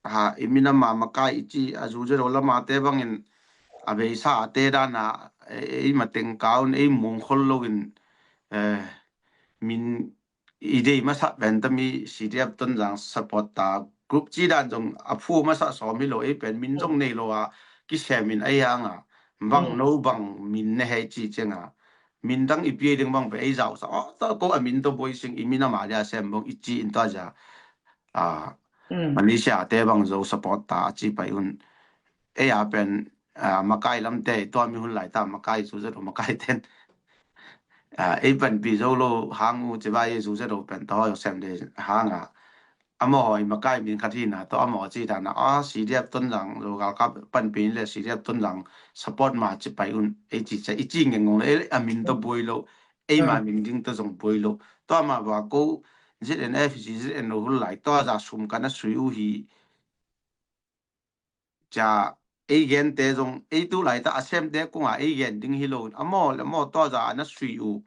ha i minam a makai i ci a zu zero lama te bangin a beisa a te dana ei mateng kaun ei mungkhol loin min i dei masa pen tami C D F Tonzang support ta group ci dan zong a phu masa sawm hi lo ei pen min zong nei lo a kisem in a hiang a bang no bang min ne hei ci cianga min dang i pia ding bang pe ei zau sa aw ta ko a min to boi sing i min ama dia sem bong i ci in ta ja a Malaysia te bang zo support ta a ci pai un ei a pen makai lam te tua mi hun lai ta makai su zero makai ten ah, ei panpih zo lo hang uh ci vai, zu zet uh pen tawh sem de hang a. Amau i makai min khat hi na tawh amau ci dan a, ah, C D F Tonzang, Zogalkap panpih le C D F Tonzang support ma ci pai un, ei ci cia, i ci ngengong le, ei a min tawh buai lo, ei ma min ding tawh zong buai lo. Tua ma ba ko Z N F, Z N O hul lai, tua za sum ka na sui uh hi. Cia, ei gente zong, ei tu laita a semte kunga ei gen ding hi lo, amau le amau tua za a na sui uh,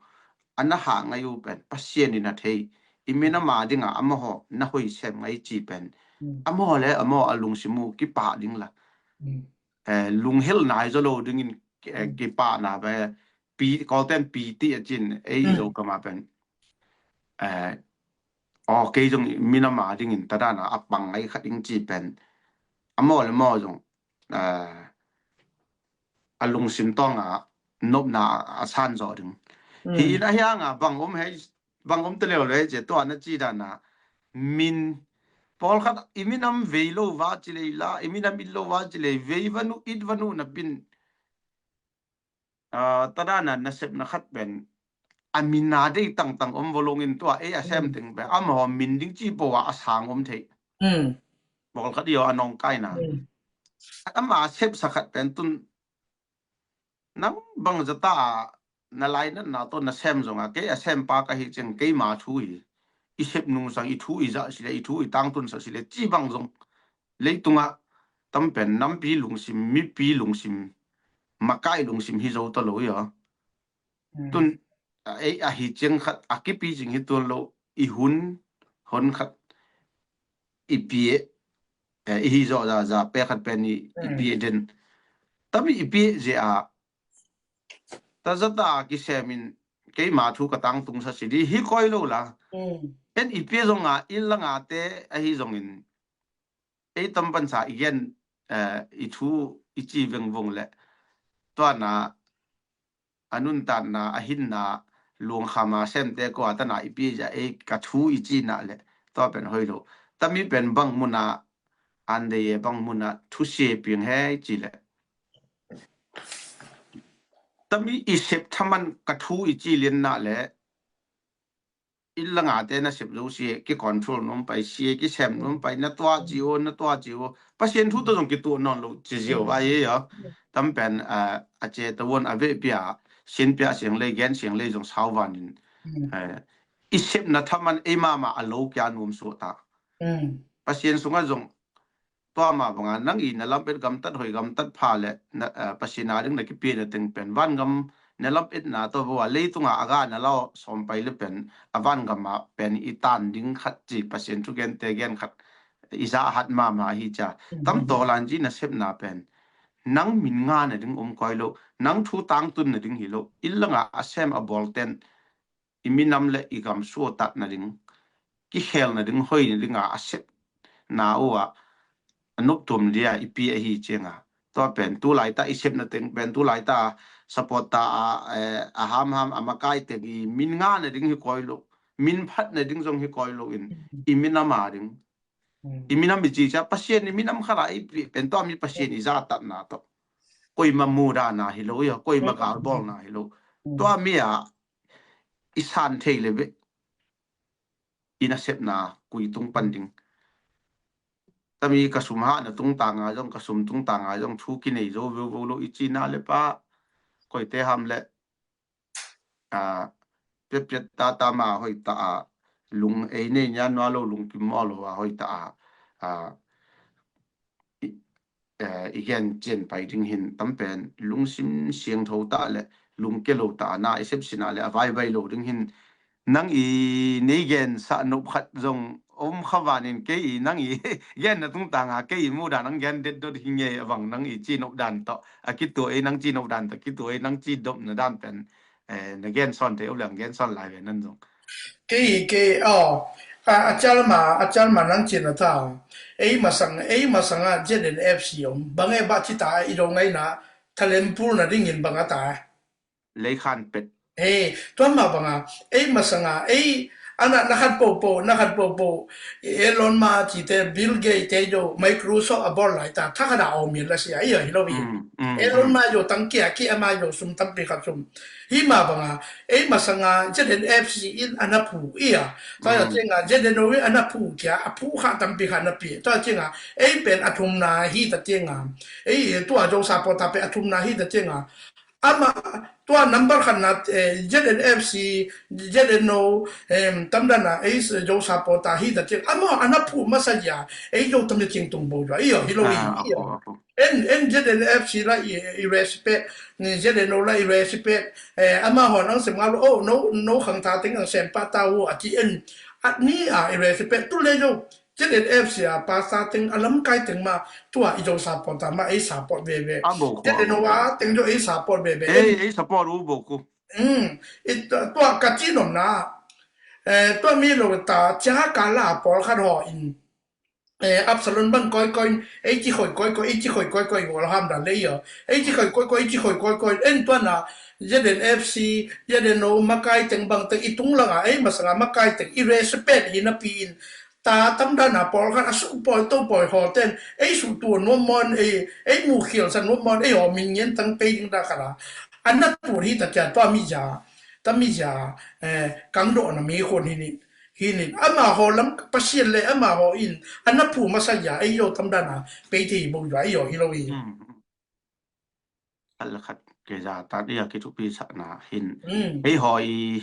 a na hah ngai uh pen Pasian in a thei. I minam a dinga amau na hoi sem ngai ci pen, amau le amau a lungsim uh kipah ding la. Eh, lunghel nai zo lo dingin, eh, kipahna be, pi, Kawlten pi ti a cin, ei zo kama pen. Eh, aw, kei zong minam a dingin tua dan a pang ngai khat ding ci pen, amau le amau zong, eh, a lungsim tawng a nopna a san zawh ding. Hi in a hiang a bang om hei, bang om ta leo le hei cia, tua na ci dan a min, pawlkhat i minam vei lo va ci lei la, i minam it lo va ci lei, vei vanu, it vanu na pin. Ah, tua dan a nasepna khat pen, a min a dei tangtang om vo longin tua, ei a sem teng pen, amau min ding ci po a, a sang om thei. Pawlkhat i aw a nong kaina. Ama sepsa khat pen tun, nang bang zata a na lainatna tawh na sem zong a, kei a sempa ka hi ceng, keima thu hi. I sep nung sang i thu i zah si le, i thu i tangtun sa si le, ci bang zong. Leitungah tam pen nampi lungsim, mipi lungsim, makai lungsim hi zo ta lo hi a. Tun, a, ei, a hi ciang khat, a kipi cing hi tuan lo, i hun, hon khat, i pie, eh, i hi zawh za, za pe khat pen i, i pie den. Tami i pie zia, ta zata a kisem in, keima thu ka tangtung sa si di, hi koi lo la. En i pie zong a, i langa te, a hi zong in, ei tam pansa i gen, eh, i thu i ci vengvong le, tua na, a nuntanna, a hinna, luangkhama semte kua tana i pia zia, ei ka thu i cina le, tua pen hoi lo. Tami pen bang muna, an dei e bang muna, thu sia piang he i ci le. Tami i sep thaman ka thu i ci lianna le, i langa te na sep zo sia, ki control nuam pai sia, ki sem nuam pai, na tua ci o, na tua ci o. Pasian thu to zong ki tuah nawn lo ci zia vai e a. Tam pen, ah, a ce ta won a ve pia, sin pia siang lei, gen siang lei zong sau vanin. Eh, i sepna thaman ei mama a lo kia nuam suah ta. Pasian sunga zong tua mah banga nang i na lampet gamtat hoi gamtat pha le na, eh, Pasian a ding na kipia na teng pen vangam na lampetna tawh bua leitunga a ga na lau sawm pai le pen a vangam ah pen i tan ding khat ci Pasian thugente gen khat i zah hat mahmah hi cia. Tam taw lan ci na sepna pen nang min nga na ding om koi lo, nang thu tangtun na ding hi lo, i langa a sem a bawl ten i minam le i gam suahtat nading, kikhel nading, hoi nadinga a sepna uh ah a noptuam dia i pi ahi cianga. Tua pen tu laita i sepna teng pen tu laita support ta a, eh, a hamham a makai teng i min nga nading hi koi lo, min phat nading zong hi koi lo in i minam a ding. I minam i ci cia Pasian i minam khala i pi pen tua mi Pasian i zatatna tawh. Koima mudana hi lo ia, koima galbawlna hi lo. Tua mi a i san thei le ve. I nasepna kui tung pan ding. Tami ka sum hahna tungtanga zong, ka sum tungtanga zong thu kinei zo veuvo lo i cina le pa. Koite ham le, ah, piatpiat tata ma hoih ta a, lung ei nei nia nua lo, lungkim maw lo a hoih ta a, ah, i, eh, i gen cian pai ding hin tam pen lungsim siangtho ta le lungke lo ta na i sepsina le a vaivai lo ding hin nang i nei gen sa nop khat zong om kha vanin kei i nang i gen na tungtanga kei i muda nang gen det dot hi ngei a vang nang i ci nop dan tawh a kitu ei nang ci nop dan tawh kitu ei nang ci dop na dan pen, eh, na gen sawn te uh leng gen sawn lai ve nan zong. Kei, kei, aw, a, a calma, a calma nang cin a ta. Ei masang, ei masanga Z N F C om. Bang e ba ci ta, i do ngaina, talent pool na dingin bang a ta. Lei khan pet. Ei, tua ma banga, ei masanga, ei, Ana, na khat popo, na khat popo. Elon Musk cite, Bill Gates te, yo, Microsoft a bawl lai ta, thakhat a om in la sia, i, hi lo i. Mm, mm, Elon Musk yo tang kia, kia ama yo sum tampi khat sum. Hi ma banga, ei masanga, Z N F C in ana phu, i a. Tua ya chenga, Z N O in ana phu kia, a phu kha tampi kha na pi. Tua chenga, ei pen a thumna hi ta chenga. Ei, tua Zo supporter pen a thumna hi ta chenga. Ama, tua number khatna, eh, Z N F C, Z N O, em, tamdana, ei, Zo supporter hi ta chenga. Ama, ana phu masa ya, ei, Zo tamdana cing tung bo ya, i, hi lo i, i. En, en Z N F C la i, i respect, ni Z N O la i respect, eh, ama hon ang sem nga lo, oh, no, no khang ta teng ang sem pa ta wo a ti en, at ni a i respect, tu le yo, Z N F C a pa sa teng a lam kai teng ma, tua i Zo supporter ma, ei support ve ve. A bo ko, Z N O a teng yo ei support ve ve. Ei, ei support u bo ko. Mm, i tua, tua ka ti nom na, eh, tua mi lo ta, cia ka la pawl khat ho in, eh, Absalom bang koi koi, ei ci khoi koi koi, ei ci khoi koi koi, ngol ham dan le yo. Ei ci khoi koi koi, ei ci khoi koi koi, en tua na, Z N F C, Z N O, makai teng bang teng, i tung langa, ei masanga makai teng, i respect hi na pi in. Ta tam dan a pawl khat, a su poi to poi ho ten, ei su tu nuam mon, ei, ei mu khial sa nuam mon, ei ho min ngen tang pei ding da khat a. An na tu hi ta kia tua mi ja, ta mi ja, eh, kang do na mi khon hi ni. Hi nin, ama ho lam Pasian le ama ho in, a na phu masa ya, ei yo tam dan a, pei thei bo ya, ei yo hi lo i. Mm. Khat le khat ke za ta dia ki thupi sa na hin. Mm. Ei ho i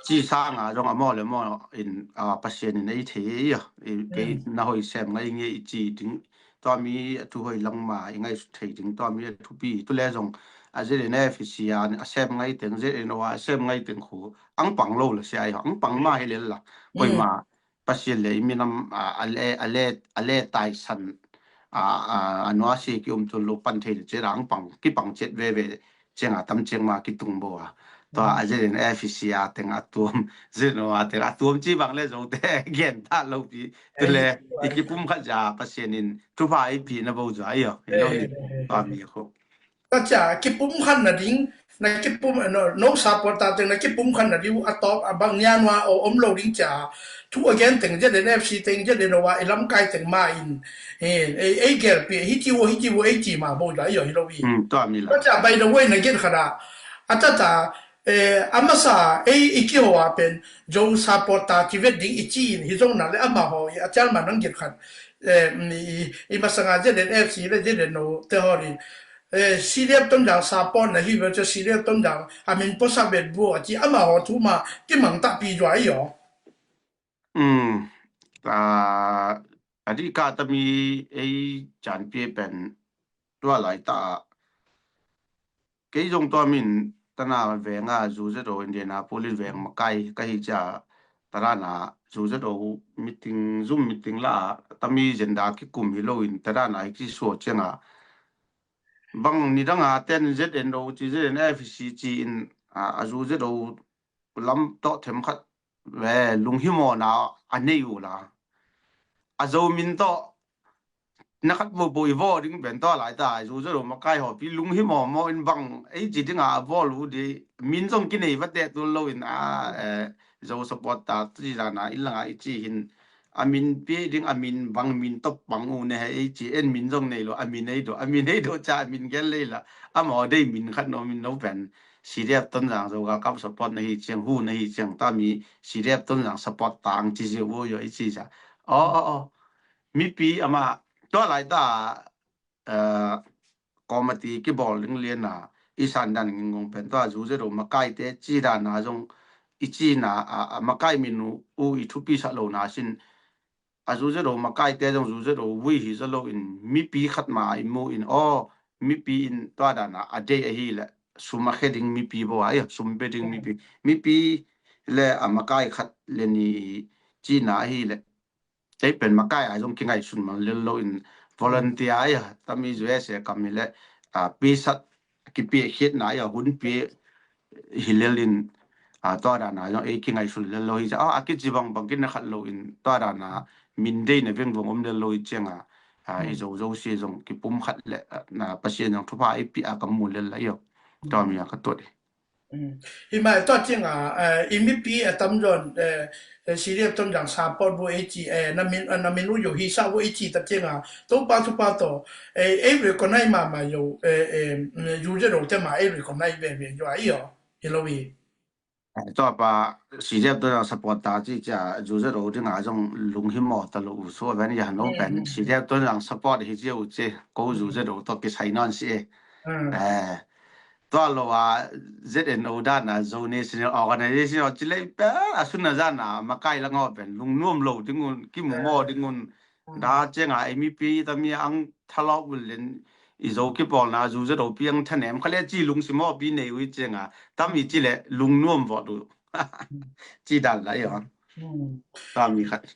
ci sa nga jong a mo le mo in, a, Pasian in ei thei ya. I, kei na hoi sem ngai nge i ci ding. Tua mi a thu hoi lang ma i ngai su thei ding. Tua mi a thupi. Tu le jong a Z N F C a, a sem ngai teng, Z N O a sem ngai teng khu. Ang pang lo la sia i ho. Ang pang ma hi le la. Koi ma. Pasian le i minam, a, a le, a le, a le taisan, a, a, a nua si ki um tun lo pan thei le cia ang pang, ki pang ciat veve, ciang a tam ciang ma ki tung bo a. Tua a Z N F C a teng a tuam, Z N O a teng a tuam ci bang le zo te, gen ta lo pi, tu le, i ki pum khat ja, Pasian in, tu pa i pi na bo ja, i yo, i lo ni, pa mi ko. Tua cia, kipum khan na ding, na kipum, no, no supporter teng na kipum khan na ding, a top, a bang nia nua, o, om lo ding cia, thu a gen teng, Z N F C teng, Z N O a, i lam kai teng ma in, eh, ei, ei gel pi, hi ci wo, hi ci wo, ei ci ma bo da, i yo hi lo i. Mm, tua mi la. Tua cia, by the way, na gen khat a, a ta ta, eh, a masa, ei, i ki ho a pen, Zo supporter ki vet ding i ci in, hi zong na le ama ho, i a cial ma nang gen khat, eh, i, i masanga Z N F C le Z N O te ho ri, eh, C D F Tonzang support na hi ve cia C D F Tonzang a min posa bet bu a ci ama ho thu ma ki mang ta pi zua i yo. Mm, a, a di ka ta mi ei can pi pen tua lai ta. Kei zong tua min tana venga zu zedo Indianapolis veng makai ka hi cia tana na zu zedo meeting, Zoom meeting la ta mi zenda ki kum hi lo in tana na hi ki suo cianga. Bang ni danga ten Z N O ci Z N F C ci in, a, a zu zedo lam tawh them khat ve lunghimawhna a nei uh la. A zo min tawh na khat popo i vaw ding pen tawh lai ta, a zu zedo makai ho pi lunghimawh maw in bang ei ci dinga a vaw lu di min zong kinei va teh tul lo in a, eh, zo support ta ci dana in langa i ci hin a min pi ding a min bang min top bang u ne he ei ci en min zong nei lo a min ei do a min ei do ca a min gen lei la a maw dei min khat no min no pen C D F Tonzang zo ga kap support na hi ciang hu na hi ciang ta mi C D F Tonzang support ta ang ci ziu vo yo i ci sa. Aw, aw, aw. Mipi ama tua lai ta, eh, committee kibawl ding liana i san dan ngingong pen tua zu zedo makai te ci dana zong i ci na a, a makai min u, u i thupi sa lo na sin a zu zedo makai te zong zu zedo vui hi za lo in mipi khat ma i mu in aw mipi in tua dana a dei ahi le sum a khe ding mipi bo a sum pe ding mipi mipi le a makai khat le ni ci na ahi le ei pen makai a zong kingai sun man lel lo in volunteer a tami U S A kam hi le a pi sat kipi khit na a hun pi hi lel in a tua dana zong ei kingai sun lel lo hi a a kici bang bang kin na khat lo in tua dana min dei na veng vong om lel lo hi cianga a i zo zo si zong kipum khat le na Pasian zong thupa i pi a kam mu lel la yo tua mi a ka tuat hi. Hi mai, tua cianga i mipi a tamzaw in CDF Tonzang support vo ei ci, na min uh yoh hisa vo ei ci ta cianga Topa thupha tawh ei recognize mahmah yoh, zu ze do te mah ei recognize veve yoh a i aw. Hi lo i. Tua pa CDF Tonzang support ta ci cia zu ze do dinga zong lunghimawh ta lo uh su a ven i han lo pen CDF Tonzang support hi cia uh ci ko zu ze do tawh kisai nawn si e. Tua lo a Z N O dan a Zo National Organization aw ci lei pen a sun a zan a makai lang aw pen lungnuam lo ding un kimu maw ding un da cianga ei mipi tami ang thalawk ul len i Zo kipawlna zu ze do pi ang thanem kha le ci lungsim aw pi nei ui cianga tami ci le lungnuam vawt uh ci dan la i aw. Tami khat.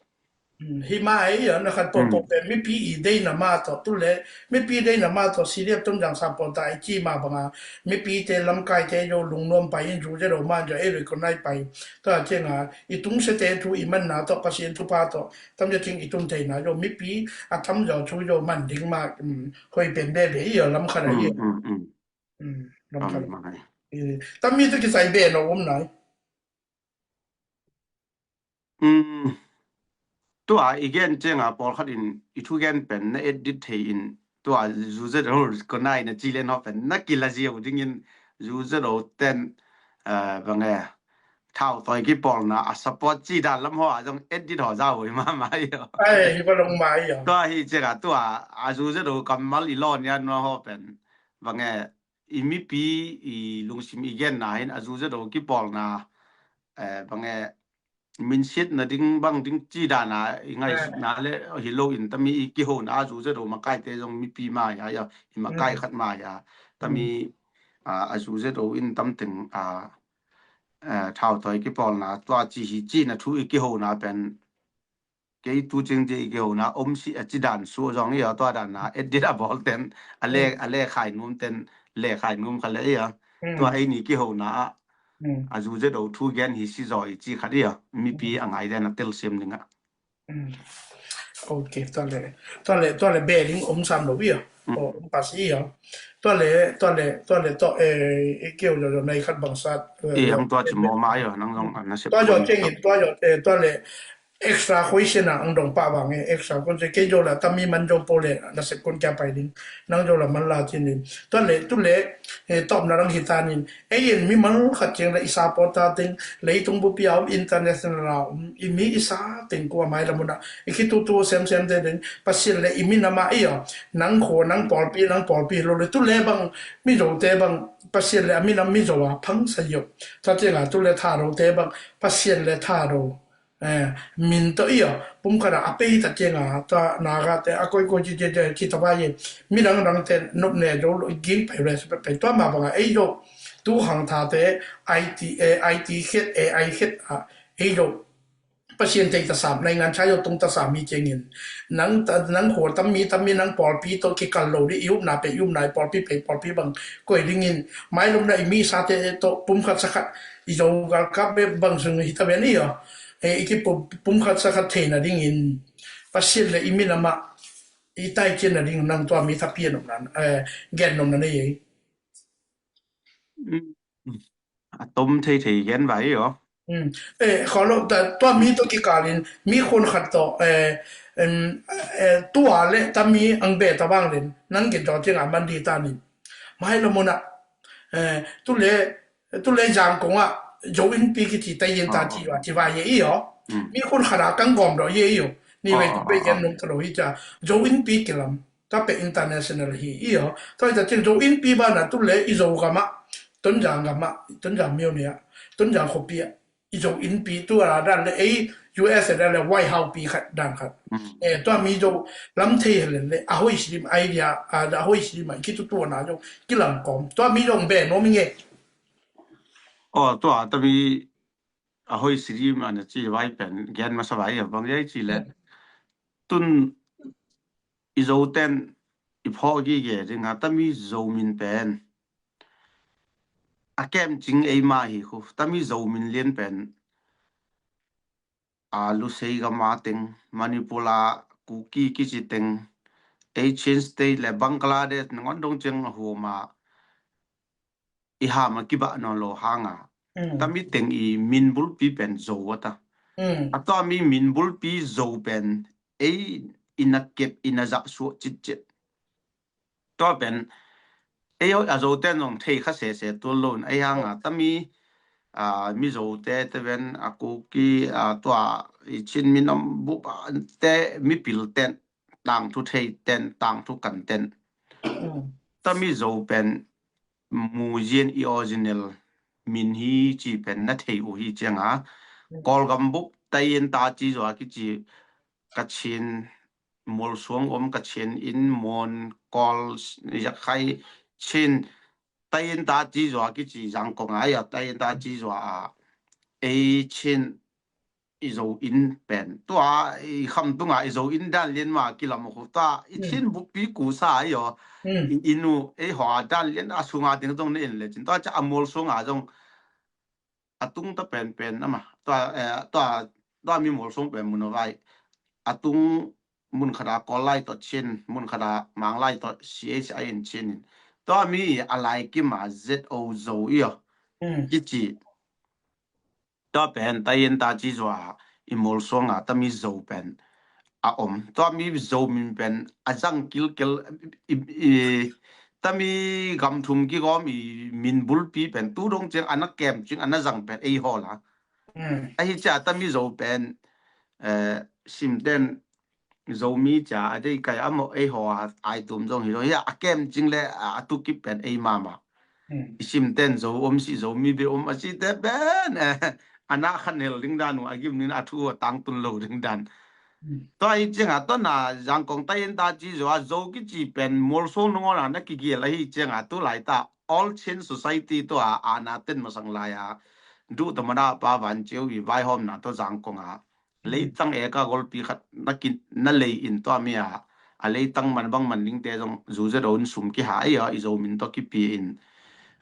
Hi mai i aw, na khat pawlpawh pen mipi i deina mah tawh tu le mipi deina mah tawh CDF Tonzang support ta i ci mah banga mipite lamkaite yo lungnuam pai in zu ze do mah yo ei recognize pai. Tua cianga i tungsiate thu i manna tawh Pasian thupha tawh tamzaw cing i tun theina yo mipi a tamzaw thu yo man ding mah hoi pen bebe i aw lam khat a i aw. Lam khat a. Tami tu kisai be no um nai. Tua i gen cianga pawlkhat in i thugen pen na edit thei in tua zu ze do ko nai na ci len haw pen na kila ziau dingin zu ze do ten bange thau tawi kipawlna a support ci dan lam haw a zong edit haw za hui mahmah i aw. Tua hi cianga tua a zu ze do kammal i law nia nua haw pen bange i mipi i lungsim i genna hin a zu ze do kipawlna bange minsiatna ding bang ding ci dana i ngaihsutna le hi lo in tami i kihona a zu ze do makaite zong mipi mah hi a i makai khat mah hi a tami a zu ze do in tamteng a thau tawi kipawlna tua ci hi cina thu i kihona pen kei tu cing ci i kihona om si a ci dan su zong i aw tua dana edit a bawl ten a le a le khai nuam ten le khai nuam kha le i aw tua ei ni kihona a a zu ze do thu gen hi si zaw i ci khat i aw mipi a ngai den a tel siam ding a. Ok, tua le tua le tua le be ding om sam lo i aw. Om pas i aw. Tua le tua le tua le tua e keu lo lo nai khat bang sat. I ang tua ci mo ma i aw nang zong na se tua yo ceng i tua yo tua le extra question a ang dong pa bang e extra question kei yo la tami man yo po le na se kun kya pai ding nang yo la man la cin in tua le tu le tawp na rang hi ta nin ei in mi mal khat ceng la i sa po ta ting leitung bu pia um international a um i mi i sa ting kua mai la muna i khi tu tu sem sem te ding Pasian le i mi nama i aw nang kho nang pawlpi nang pawlpi lo le tu le bang mi zo te bang Pasian le a mi nam mi zo a phang sa yo ta ceng a tu le tha ro te bang Pasian le tha ro min tawh i aw pumkhat ah a pei ta cianga tua Naga te a koikoi ci ci ci ta vai e midang dang te nop ne zo lo ging pai respect pai tua ma banga ei zo tu hang tha te IT IT khet AI khet ah ei zo Pasian tei tasam naingan cha zo tung tasam hi ciangin nang nang khual tammi tammi nang pawlpi tawh kikal lo dih i upna pe i upna i pawlpi pe pawlpi bang koi dingin mailomna i mi sa te tawh pumkhat sakhat i zo galkap be bang sung hi ta ben i aw. I kipum pumkhat sakhat theina dingin Pasian le i minam ah i taician nading nang tua mi thapian om nan gen nom na nei ei. A tom thei thei gen vai i aw. Kholo tua mi tawh kikalin mi khun khat tawh tua le tami ang be ta vang len nang gen tawh ciang a man di tanin mailomna tule tule Zangkong ah Zo innpi kici ta yen ta ci va ci va ye i aw. Mi khun khara kang gawm daw ye i aw. Ni vei tu bei gen nung ta lo hi ca Zo innpi kilam ta pe international hi i aw. Tua hi ta cin Zo innpi bana tule i Zo gam ah Tonzang gam ah Tonzang myo ne ah Tonzang khopi ah i Zo innpi tu a dan le ei U S A dan le White House pi khat dan khat. Tua mi Zo lam thei helen le a hoi silim idea a hoi silim ah i kitu tua na Zo kilam kawm tua mi Zo be no mi nge. Aw tua tami a hoi siri man a ci vai pen gen masa vai a bang yai ci le tun i Zo ten i phawk gige ding a tami Zo min pen a kem cing ei mah hi khu tami Zo min lian pen a Lusei gam a teng Manipur a Kuki kici teng ei Chin State le Bangladesh nangon dong ciang a huam a i ham a kibah nawn lo hanga, mm, tami teng i min bulpi pen Zo a ta. Mm. A tua mi min bulpi Zo pen ei i na kep, i na zahsuah citcit. Tua pen ei a Zote in zong thei kha sese tul lo in, ei hanga tami, a, Mizote te ven, a Kuki, a, tua i Chin minam bup, a, te, mipil ten, tangthu thei ten, tangthu kan ten. Mm. Tami Zo pen muzin i original min hi ci pen na thei uh hi cianga. Mm. Kawlgam bup Tayin ta ci zua kici Kachin, Mualsuang om Kachin in, Mon, Kawl, Yakhai, Chin, Tayin ta ci zua kici Zangkong a, a Tayin ta ci zua a, ei Chin i Zo inn pen tua i Khamtunga i Zo inn dan lian ma kilam a khu ta i, mm, Chin bukpi kusa a i aw. Mm. I inn uh ei haw a dan lian a sunga ding zong na in le cin tua ca a Mualsuanga zong a tung ta penpen ama tua, eh, tua, tua mi Mualsuang pen mun a vai. A tung mun khata Kawl lai tawh Chin, mun khata Mang lai tawh C H I N Chin in. Tua mi a lai kima Z O Zo i aw. Mm. Kici. Tua pen Tayin ta ci zua i Mualsuanga tami Zo pen a om. Tua mi Zo min pen a zang kilkel i, i, tami gam thum kigawm i min bulpi pen tu dong ciang a na kem cing a na zang pen ei hawl a. Mm. Ahi cia tami Zo pen, eh, simten Zomi cia a dei kai a mawh ei haw a ai tum zong hi lo hi a, a kem cing le a, a tukip pen ei mama. Mm. I simten Zo om si, Zomi be om a si te pen, eh, a na khan hel ding dan uh a gim nin a thu a tangtun lo ding dan. Mm. Tua hi cianga tua na Zangkong Tayin ta ci zua Zo kici pen Mualsuang nungawna na kigial ahi cianga tu lai ta All Chin Society tua a na ten masang lai a duh tamada pa van ciu i vaihawmna tua Zangkong a leitang eka golpi khat na kin, na lei in tua mi a, a leitang man bang man ding te zong zu ze do in sum kiha i a, i Zo min tua kipi in,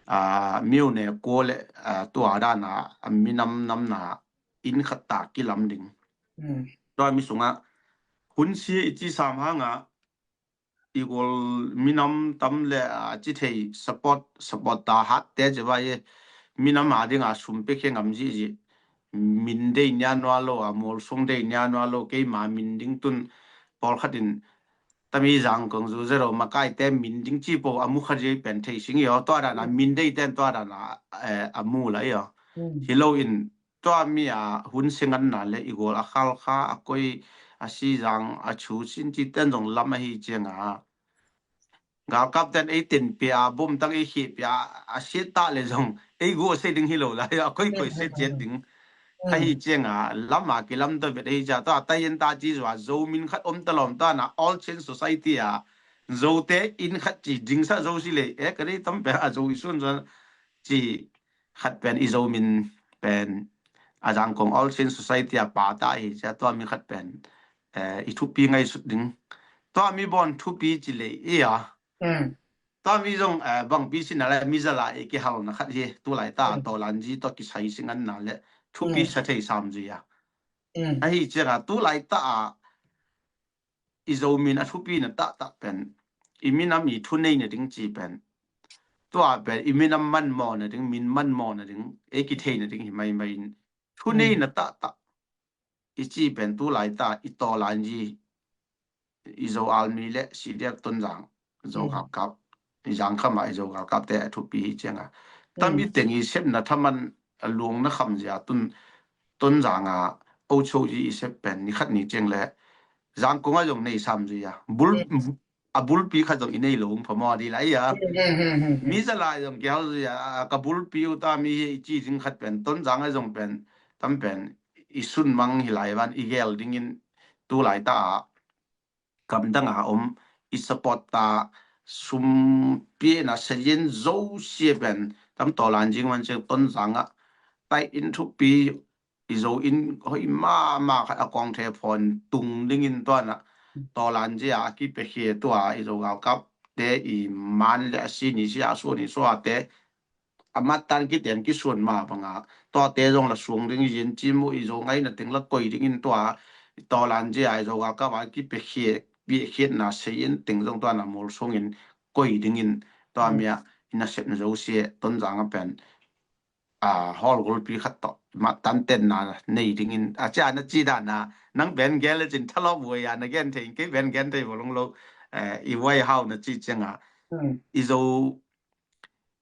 a, miu ne ko le, a, tua dan a, a minam namna in khat ta kilam ding. Mm. Tua mi sunga hun si i ci sam hanga i gol minam tam le, a, ci thei support, support ta hat te ci vai e. Minam a dinga sum pe khe ngam zi zi. Min dei nia nua lo, a Mualsuang dei nia nua lo, keima min ding tun pawlkhat in tami Zangkong zu zero makai te min ding ci po a mu kha zi pen thei sing i aw. Tua dan a min dei ten tua dan a, eh, a mu la i aw. Mm. Hi lo in tua mi a hun singan na le i gol a khal kha a koi a si zang a chu sin ci ten zong lam ahi cianga. Galkap ten ei ten pia, bom tang ei khih pia, a siat ta le zong ei gu a se ding hi lo lai, a koi koi se ciat ding. Mm. Ahi cianga, lam a kilam ta vet ahi cia, tua Tayin ta ci zua, Zo min khat om ta lawm ta na, All Chin Society a, Zote in khat ci ding sa Zo si le, e, ka dei tam pe a Zo i sun zon ci khat pen i Zo min pen a Zangkong All Chin Society a pa ta hi cia tua mi khat pen, eh, i thupi ngai sut ding. Tua mi bon thupi ci le i a. Mm. Tua mi zong, eh, bangpi sin a le mi zala i kihal na khat hi tu lai ta, mm, Tawlanzi tua kisai singan na le thupi, mm, sa thei sam zui a. Mm. Ahi cianga tu lai ta a i Zo min a thupi na tahtah pen, i minam i thunei na ding ci pen, tua pen i minam man maw na ding, min man maw na ding, e kithei na ding hi maimai in thunei, mm, na tahtah i ci pen tu lai ta i Tawlanzi, i Zo Army le C D F Tonzang, Zo, mm, galkap, i Zangkham a i Zo galkap te a thupi hi cianga. Tam, mm, i teng i sepna thaman a luang na kham zia tun Tonzang a o cho zi i sep pen ni khat ni ciang le Zangkong a zong nei sam zui a. Bul, mm, a bulpi khat zong i nei lo hong phamawh di lai a. Mm, mm, mm, mm, mm. Mi zala zong kihal zui a, a ka bulpi uh ta mi hi i ci zing khat pen Tonzang a zong pen tam pen i sun mang hi lai van i gel dingin tu lai ta a. Gamdang a om i support ta sum piena sayin zo sia pen tam Tawlanzi man ciang Tonzang a tai in thupi i Zo in hoi mama khat a kong the phone tung dingin tuana Tawlanzi a kipekhe tua i Zo galkap te i man le a si ni si a suan i sua te a mat tan kiten kisuan ma banga tuate zong la suang ding yin ci mu i Zo ngaina teng la koi dingin tua Tawlanzi a i Zo galkap a kipekhe, pekhe na sayin teng zong tuana mol sungin koi dingin tua, mm, mia i nasepna zosia Tonzang a pen a, hall golpi khat tawh mah tantenna nei dingin a cia na ci dana, nang pen gen le cin thalawp buai a na gen thei in, kei pen gen thei vo long lo, eh, i Waihau na ci cianga i Zo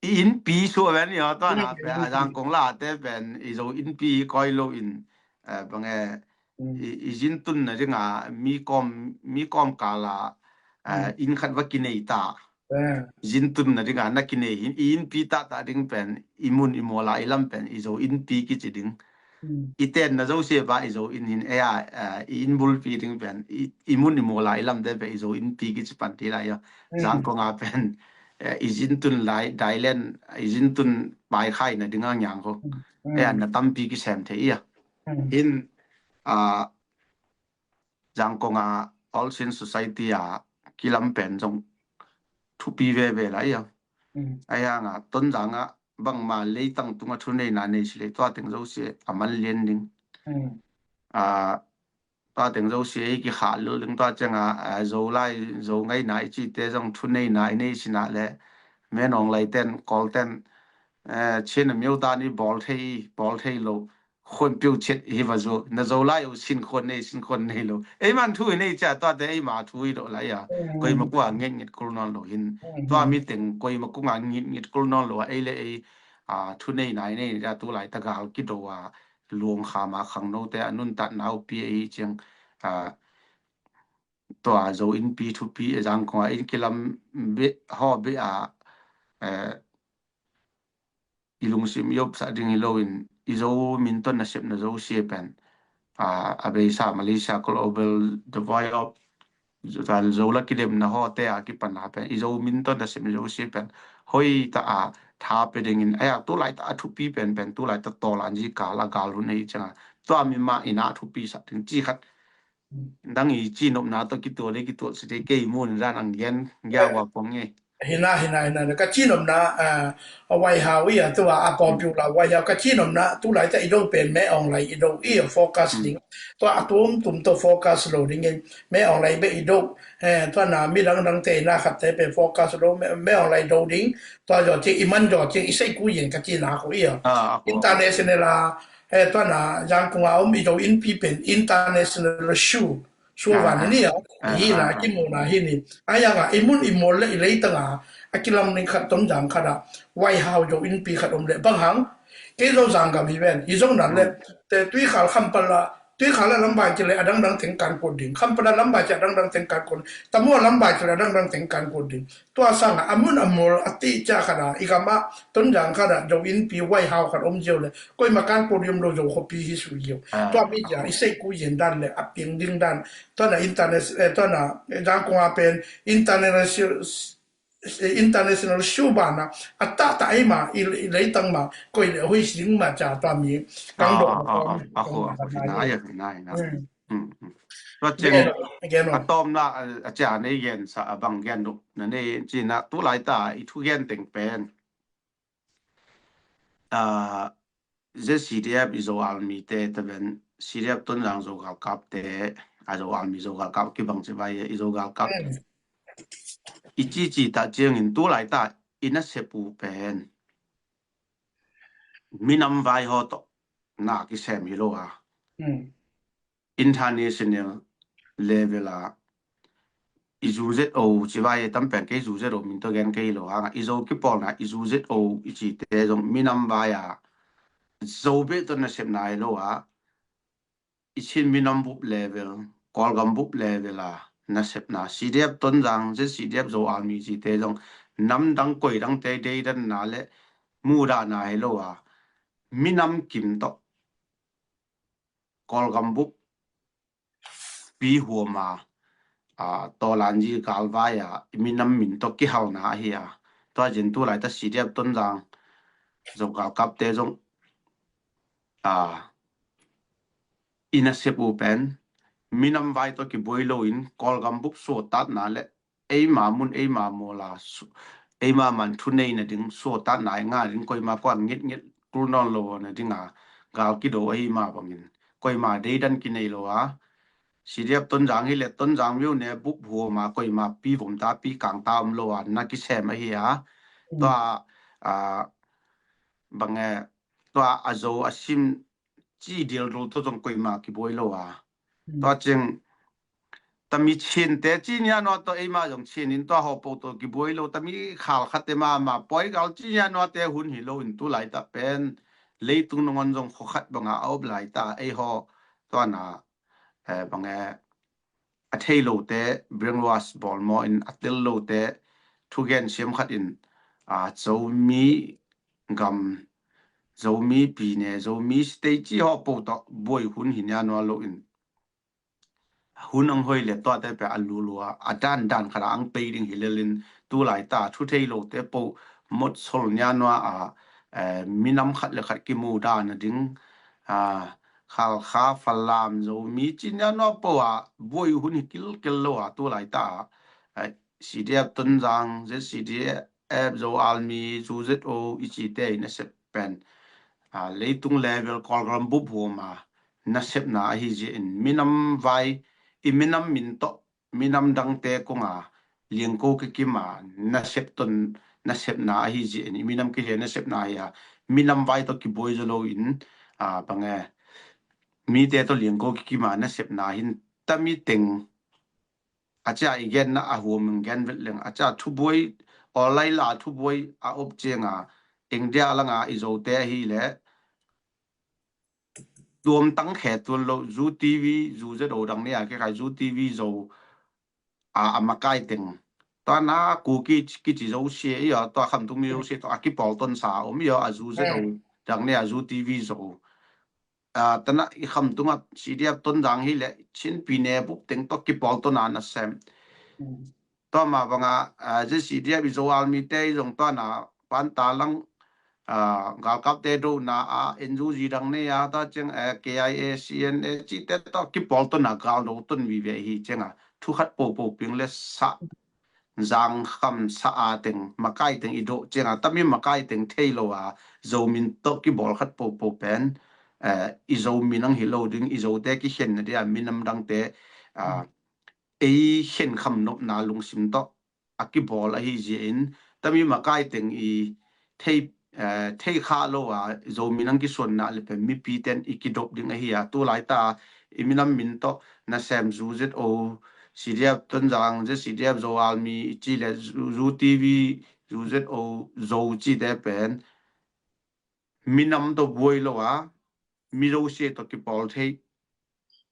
i innpi suah pen i aw tuana pen a Zangkong late pen i Zo innpi koi lo in, eh, bange i, i zintun na dinga mi kawm, mi kawm kala, eh, inn khat va kinei ta. Zintun na dinga na kinei hin i innpi tahtah ding pen i mun i mawla i lam pen i Zo innpi kici ding. I tenna zosia pa i Zo inn hin ei a, eh, i inn bulpi ding pen i, i mun i mawla i lamte pen i Zo innpi kici pan ti lai a. Zangkonga pen, eh, i zintun lai dailen, i zintun paikhai na dinga ngiang ko. Ei a na tampi kisem thei i a. Hin, ah, Zangkonga All Saints Society a kilam pen zong thupi veve lai a. Ai hanga Tonzanga bangma leitang tunga thuneina nei si lei tua teng zosia a man lian ding. A, tua teng zosia i kikhah lul ding tua cianga, a, Zolai, Zo ngaina i cite zong thuneina i nei sinah le menawng laiten, kawlten, eh, Chin a miutan i bawl thei, bawl thei lo. Khuan piu chet hi va zo na Zolai uh sin khuan nei sin khuan nei lo ei man thu i nei cia tuate ei ma thu i doh lai a. Koi ma kua nget nget kul nawn lo hin tua mi teng koi ma kunga nget nget kul nawn lo a ei le ei, a, thu nei nai nei a tu lai ta gal kido a luang kha ma khang no te a nun tat nau pi ei ciang, a, tua Zo innpi thupi a Zangkonga inn kilam be haw be a, eh, i lungsim i opsah ding hi loin i Zo min tawh nasepna zosia pen, a, a beisa Malaysia Global The Voice of Zo la kidemna hawte a kipana pen i Zo min tawh nasepna zosia pen hoi ta a tha pe dingin a yak tu lai ta a thupi pen pen tu lai ta tawl an zi kal a gal hun ei cianga tua mi mah ina thupi sak ding ci khat. Dang i cinopna tawh kitual i kitual site kei mun dan ang gen gia wa pong nge. Hina hina hina ka cinopna, a, a Waihau i a tua a popular Waihau ka cinopna tu lai ta i do pen me ong lai i do i a focus ding. Tua a tum tum to focus lo ding in me ong lai be i do. Eh, tua na mi dang dang te na khat te pe focus lo me, me ong lai do ding. Tua jo ci i man jo ci i sei ku yen ka cina ko i a. International a, eh, tua na Zangkonga om i do in pi pen international show. Sual van ni a hi na ki mu na hi ni a yang a i mun i mol le i lei tanga a kilam ning khat Tonzang khat a Waihau Zo innpi khat om le bang hang kei Zo Zangam hi ven i Zo nan le te Tuikhal Khampala Tuikhal a lambai ci le a dang dang teng kan kut ding Khampala lambai ci a dang dang teng kan kut ding Tamu a lambai ci le a dang dang teng kan kut ding. Tua sanga a mun a mol a ti cia khat a i gam a Tonzang khat a Zo innpi Waihau khat om ziau le koima kan podium lo Zo khopi hi su ziau. Tua mi cia i sei ku yen dan le a piang ding dan tua na internet, eh, tua na Zangkonga pen international international show bana a ta ta ei ma i leitang ma koi le hui sing ma cia tua mi kang do a ko a ko a ko hina ya hina hina. Tua ciang a tawmna a cia nei gen sa a bang gen duh na nei cina tu lai ta i thu gen teng pen, a, Z C D F i Zo Army te ta ben C D F Tonzang Zo galkap te a Zo Army Zo galkap kibang ci vai i Zo galkap i ci ci ta ciangin tu lai ta i nasep uh pen minam vai haw tawh na kisem hi lo a. International level a i zu zet o ci vai tam pen kei zu zet o min to gen kei lo hanga i Zo kipawlna i zu zet o i ci te zong minam vai a Zo be to nasepna hi lo a i Chin minam bup level Kawlgam bup level a nasepna C D F Tonzang Z C D F Zo Army ci te zong nam dang koi dang te deidanna le mudahna hi lo a minam kim tawh Kawlgam bup pi huama, a, tawlanzi galvai a i minam min tawh kihalna ahi a. Tua zin tu lai ta C D F Tonzang Zo galkap te zong, a, i nasep uh pen minam vai tawh kibuai lo in Kawlgam bup suahtatna le eima mun eima mawla eima man thu nei nading suahtatna i nga ding koima kuan ngitngit kul nawn lo nadinga gal kido ahi ma bangin koima deidan kinei lo a. C D F Tonzang hi le Tonzang viu ne bup huama koima pi vom ta pi kang ta om lo a na kisem ahi a. Tua, a, bang e, tua a zo a sim ci dildul tawh zong koima kibuai lo a. Tua ciang tami Chinte ci nia nua tawh eima zong Chin in tua hawpo tawh kibuai lo, tami khalkhate mama Poigal ci nia nuate hun hi lo in tu laitah pen leitung nangawn zong khuakhat banga a op laitah ei haw tuana, eh, bang e, a thei lote brainwash bawl maw in a tel lote thugen siam khat in, a, Zomi gam, Zomi pine, Zomi state ci hawpo tawh buai hun hi nia nua lo in hun ang hoi le tuate pia a lulua a dan dan khat a ang pei ding hi lelin tu laitah thu thei lote po mot sol nia nua a, eh, minam khat le khat kimu dan a ding, a, Khalkha, Falam, Zomi ci nia nua po a buai hun hi kilkel lo a tu laitah, eh, C D F Tonzang, Z C D F, Zo Army, Zu Z O i cite i nasep pen, a, leitung level Kawlgam bup huam a nasepna ahi zia in minam vai, i minam min tawh minam dangte kong a liangko kikim a nasep ton nasepna ahi zia in i minam kihia nasepna ahi a minam vai tawh kibuai zaw lo in, a, bang e, mite tawh liangko kikim a nasepna hin tami teng a cia i genna a huam in gen vet leng a cia thubuai, online la thubuai a op cianga India langa i zote ahi le tuam tang khe tuan lo Zu T V, Zu Z O dang nia kikhai Zu T V Zo a, a makai teng. Tuana Kuki kici Zosia i a, tua Khamtung mi Zosia tua a kipawl tonsa om i a, a Zu Z O dang nia Zu T V Zo. A, tana i Khamtung a C D F Tonzang hi le Chin pine bup teng tawh kipawl tona nasem. Tua ma banga, a, Z C D F i Zo Army te i zong tuana panta lang, a, galkapte dona a N U G dang nei a ta ciang, a, K I A, C N A cite tawh kipawl tona gal do ton vive hi cianga thu khat popo ping le sa zang kham sa a teng makai teng i do cianga tami makai teng thei lo a Zomin tawh kibawl khat popo pen, eh, i Zomin ang hi lo ding i Zote kikhen na dia minam dangte, a, ei khen kham nopna lungsim tawh a kibawl ahi zia in tami makai teng i thei, eh, thei kha lo a Zomin ang kisuanna le pen mipi ten i kidop ding ahi a tu laita i minam min tawh nasem Zu Z O, C D F Tonzang, Z C D F Zo Army i ci le Zu, Zu T V, Zu Z O, Zo cite pen minam tawh buai lo a mi Zosia tawh kipawl thei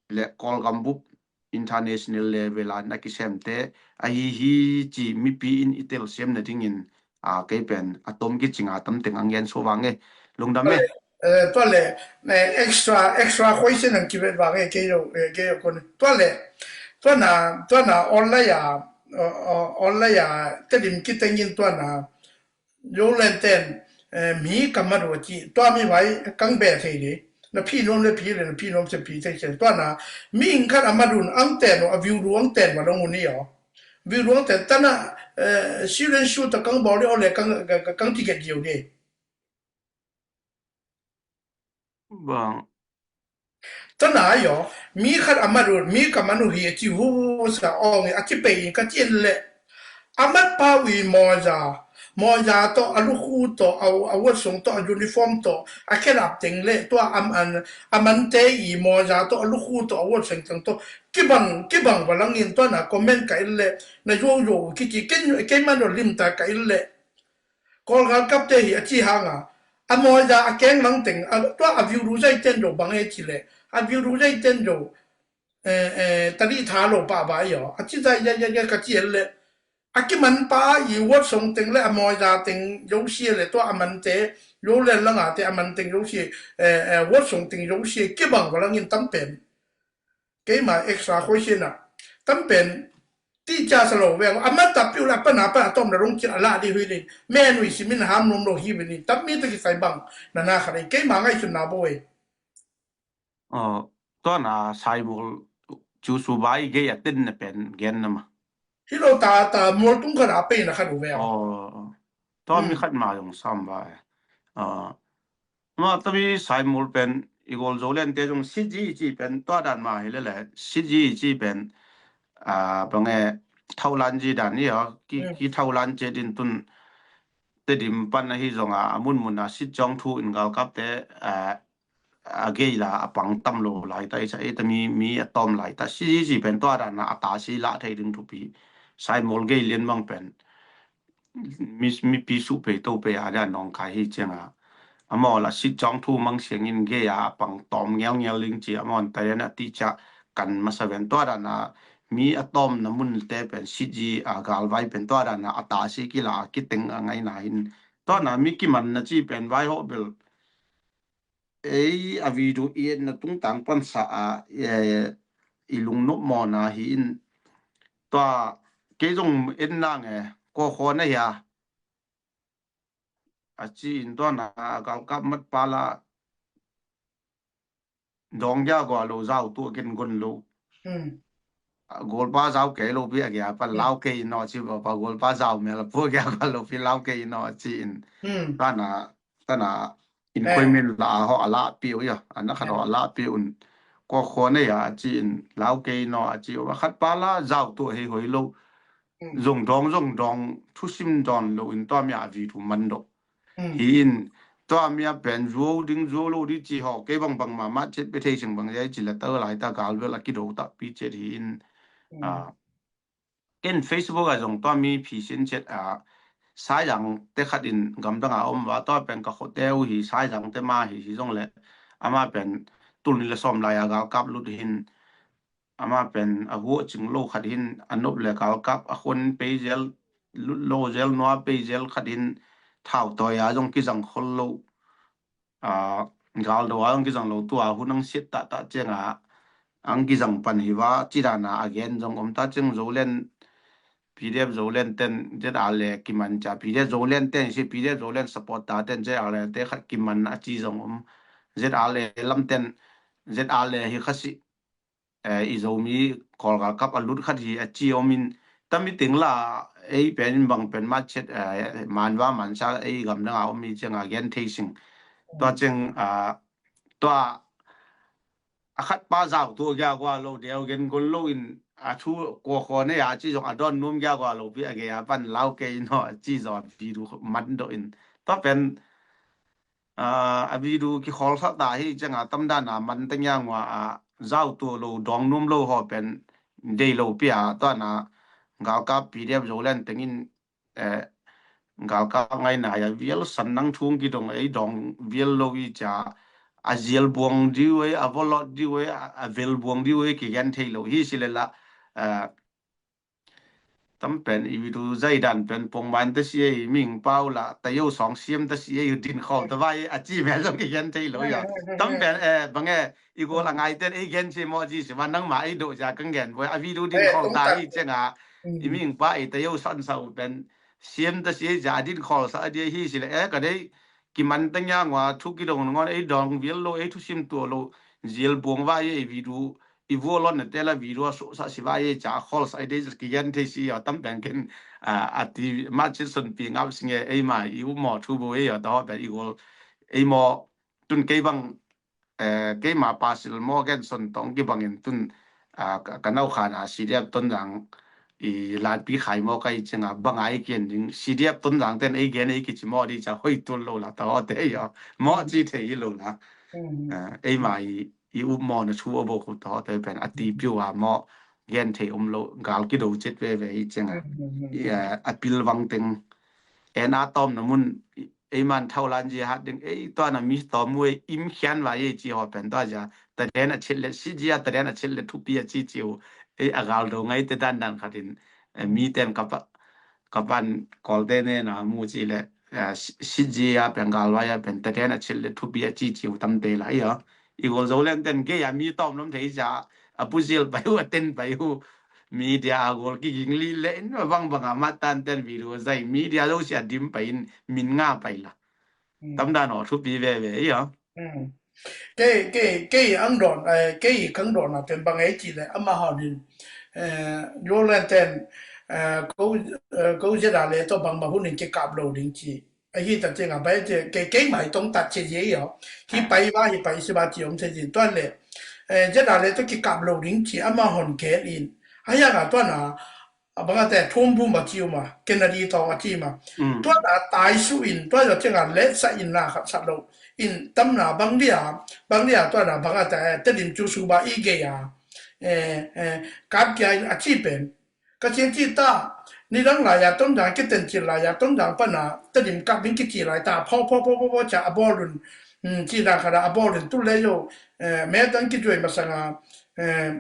le Kawlgam bup international level a na kisemte ahi hi ci mipi in i telsiam nadingin, a, kei pen a tom kicinga tamteng ang gen so vang e. Lungdam e. Eh, tua le, eh, extra, extra question ang kivet vang e, kei lo, eh, kei lo kon. Tua le, tua na, tua na online a, o, o, online a, tedim kitengin tua na, Zoland ten, eh, mi ka mat uh a ci, tua mi vai kang be thei di. Na phi nuam le phi le, na phi nuam se phi thei se. Tua na, mi ing khat a mat un ang ten uh, a view du ang ten va long un i aw. View du ang ten, tana, eh, silent shoot a kang bawl i aw le kang, kang, kang ticket diu di. Bang. Tana yo, mi khat a mat uh, mi ka man uh hi a ci hu hu sa ong a ci pei ka ci en le. A mat pa ui mawza, mawza tawh, a lukhu tawh, a, a vuat sung tawh, a uniform tawh, a khelap teng le, tua am an, a mante i mawza tawh, a lukhu tawh, a vuat sung teng tawh, kibang, kibang va langin tua na comment ka in le, na yo yo, kici ken, ken man uh limta ka in le. Kawlgal kapte hi a ci hanga, a mawza a keng mang teng, a, tua a view ru zai ten zo bang e ci le, a view ru zai ten zo, eh, eh, tali tha lo pa ba yo, a ci zai ya, ya, ya ka ci el le, a kiman pa i vuat song teng le a mawza teng zo sia le tua a man te, zo le langa te a man teng zo sia, eh, eh, vuat song teng zo sia, kibang va langin tam pen. Keima extra question a tam pen ti ca sa lo ve a man ta piu la pan a pan a tom na rong cin a la di hui lin men ui si min ham nom lo hi ve ni tam mi ta ki sai bang na na kha dei keima ngai sun na bo e. Tua na sai mol cu su bai gei a ten na pen gen na ma. Hi lo ta ta mol tung kha na pe na kha du ve a. Tua mi khat ma yong sam bai. Ma tami saimul pen i gol zo len te zong sitzi i ci pen tua dan ma hi le le sitzi i ci pen, a, bang e thaulan zi dan i a ki, ki thaulan ce din tun Tedim pan ahi zongah a munmun a Sitjawng thu in galkapte a, a gei la a pang tam lo lai ta, i sa e ta mi, mi a tawm lai ta. Sitji pen tua dan a a ta si lah thei ding thupi. Saimol gei lian bang pen mi, mipi suh pei to pei a dia nawngkai hi cianga. Amau la Sitjawng thu mang siangin gei a pang tawm ngelngel ding ci amau an ta lian a ti cia kan masa ven tua dan a mi a tawmna munte pen Sitji a galvai pen tua dan a a ta si kila kiteng a ngaina hin. Tua na mi kimanna ci pen vai hawh bel ei a video i etna tungtang pansa a, eh, i lungnop mawna hi in. Tua kei zong en nange kua khaw na hia a ci in tua na a galkap mat pala dawng gia gua lo zau tu a gen gon lo. Hmm. A golpa zau kei lo pi a gia pan lau kei no ci ba pa golpa zau mel a pu a gia gua lo pi lau kei no a ci in. Hmm. Tana, tana in koi min la a ho a la pi u ya. Ana khat ho a la pi un. Ko kho ne ya a ci in lau kei no a ci u. A khat pa la zau tu hei hoi lo. Hmm. Zong dawng, zong dawng, thusim dawn lo in tua mi a vi thu man do. Hmm. Hi in, tua mi a pen zuau ding, zuau lo ding ci haw, kei bang bang ma, ma chet pe thei sing bang zai ci la ta lai ta gal vel a kido ta pi chet hi in. Hmm. Ah, ken Facebook a zong tua mi phi sin chet a, Sai Zang te khat in gamdang a om va, tua pen ka khote u hi, Sai Zang te ma hi, hi zong le, ama pen tul ni le sawm lai a gal kap lut hin, ama pen a huah cing lo khat hin a nop le galkap a khon pei zel, lut lo zel nua pei zel khat hin thau tawi a zong kizang khol lo. A, gal do a zong kizang lo tua hun ang siat tah tah ciang a ang kizang pan hi va ci dan a a gen zong om ta ciang Zoland P D F Zoland ten Z R le kiman cia P D F Zoland ten si P D F Zoland support ta ten Z R le te khat kiman a ci zong om Z R le lam ten Z R le hi kha si eh, i Zomi Kawl galkap a lut khat hi a ci om in tam i ting la ei pen in bang pen ma chet, eh, manva mansa ei gamdang a om i ciang a gen thei sing. Tua ciang, ah, tua a khat pa zau tu a gia gua lo deu gen gol lo in a thu kua khaw ne a ci zong a dawn num gia gua lo pi a gei a pan lau kei no a ci zong a pi du man do in. Tua pen, ah, a video kikhawl sa ta hi ciang a tam dan a man ta ngia ngua a zau tu lo dawng num lo haw pen dei lo pi a tua na galkap P D F Zoland teng in, eh, galkap ngaina ya vial san nang thung kidong ei dawng vial lo i cia a zial buang diu ei a volot diu ei a, a vel buang diu ei kigen thei lo hi si le la, eh, tam pen i video zai dan pen pongman ta si ei ming pau la ta yo song siam ta si ei din khol ta vai a ci mel zong kigen thei lo ya. Tam pen, eh, bang e i gol a ngai ten ei gen si mo ci si ma nang ma ei do ja kang gen boi a video din khol ta i ciang a i ming pa ei ta yo san sau pen siam ta si ei ja din khol sa a dia hi si le e ka dei kiman ta ngia ngua thu kidong ngon ei dawng vial lo ei thusim tua lo zial buang vai ei video i vua lon na te la video a so sa si vai ei ca khol sa ei dei kigen thei si a tam pen ken, ah, a ti ma chin son pi ngap si nge ei ma i u mo thu bo ei a ta ho pen i gol ei mo tun kei bang, eh, keima pa sil mo gen son tong kibangin tun, ah, ka, ka nau khan a C D F Tonzang i latpi khai mo kai chinga bang ai kian ding C D F Tonzang ten ei gen ei kichi mo di cha hoi tul lo la ta ho te yo mo chi thei lo la. Eh, ei mai i up mo na chu obo khu ta ho te pen a ti piu a mo gen thei um lo gal kido chet ve ve i chinga. I, eh, a pil vang teng en a tom na mun ei man thau lan ji hat ding ei tua na mi tom mu ei im khian va ei ci ho pen tua ja ta den a chit le si ji a ta den a chit le thupi a ci ci u ei a gal do ngai te dan dan khat in, eh, mi ten ka pa ka pan kol te ne na mu ci le, eh, si ji a pen gal va a pen ta den a chit le thupi a ci ci u tam te la i a i gol zo len ten ge a mi tom lom thei ja a pu zil pai u a ten pai u media a gol ki ging li le in bang bang a ma tan ten video zai media zo si a dim pai in min nga pai la. Tam dan aw thupi veve i a. Kei, kei, kei ang dawn, eh, kei kang dawn a pen bang ei ci le ama hon hin, eh, lo len ten, eh, ko, eh, ko zia da le to bang bang hun in kikap lo ding ci. A hi ta chinga bai ci kei, kei mai tong tat ci ye yo. Hi pai ba, hi pai si ba ci om ci ci tuan le. Eh, zia da le to kikap lo ding ci ama hon kel in. A ya ga tuan a, a bang a te, Thum Bum a ci uh ma, Kennedy tawng a ci ma. Mm. Tua na tai su in, tua zawh ciang a letsah in na khat sat lo. In tam na bang dia, bang dia tua na bang a te, Tedim Cu Su Ba i gei a. Eh, eh, kap kia in a ci pen. Ka cin ci ta, ni dang lai a Tonzang kiten cil lai a Tonzang pan a, Tedim kap ding kici lai ta, pho, pho, pho, pho, pho, ca a bawl un. Hmm, ci na khat a a bawl un tu le yo, eh, me tang kizuai masang a, eh,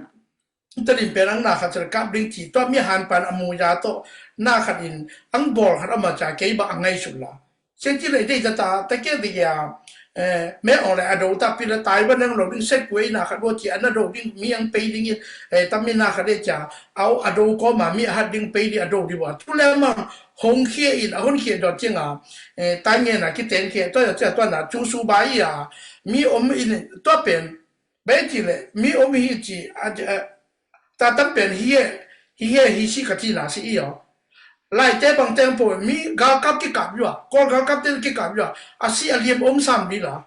Tedim pen ang na khat sel kap ding ci, tua mi han pan a mu ya to, na khat in, ang bawl khat a ma ca kei ba a ngai suk la. Sen ci lei dei ta ta, ta kia dei ya, eh, me ong le a do ta pi le tai ba nang lo ding set kuei na khat lo ci, a na do ding mi ang pei ding in, eh, ta mi na khat de ca, au a do ko ma mi a hat ding pei di a do di wa. Tu le mang, hong khia in, a hong khia do ciang a, eh, ta nge na ki ten khia, to ya cia to na, Cu Su Ba i a, mi om in, to pen, Bei ci le, mi om hi ci, a, a, ta tam pen hi e, hi e, hi si ka ci na si i aw. Lai te bang teng po, mi galkap kikap yua, Kawl galkap te kikap yua, a si a liam om sam di la.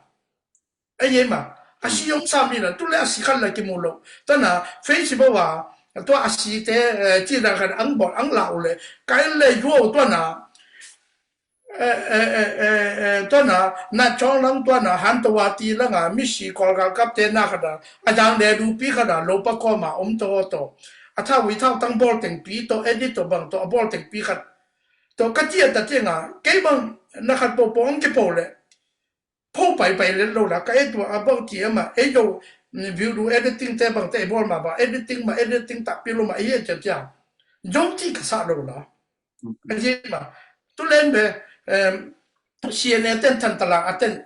A ye ma, a si om sam di la, tu le a si khat la ki mu lo. Ta na, Facebook wa, tua a si te, eh, ci na khat ang bol, ang la u le, kai le yua tua na, Eh, eh, eh, eh, eh, tua na, na cawng lang tua na, han to wa ti lang a, mi si Kawl galkap te na khat a, a dang le du pi khat a, lo pa kawm a, om to to. A thau i thau tang bawl teng pi to, edit to bang to, a bawl teng pi khat. To ka cia ta ciang a, kei bang na khat po po ang ki po le. Po pai pai le lo la, ka e tua a bang ci a ma, e yo, mm, view du editing te bang te bawl ma ba, editing ma, editing ta pi lo ma, e ye cia cia. Jong ci ka sa lo la. A zi ma, tu len be, em, C N A ten than tala a ten,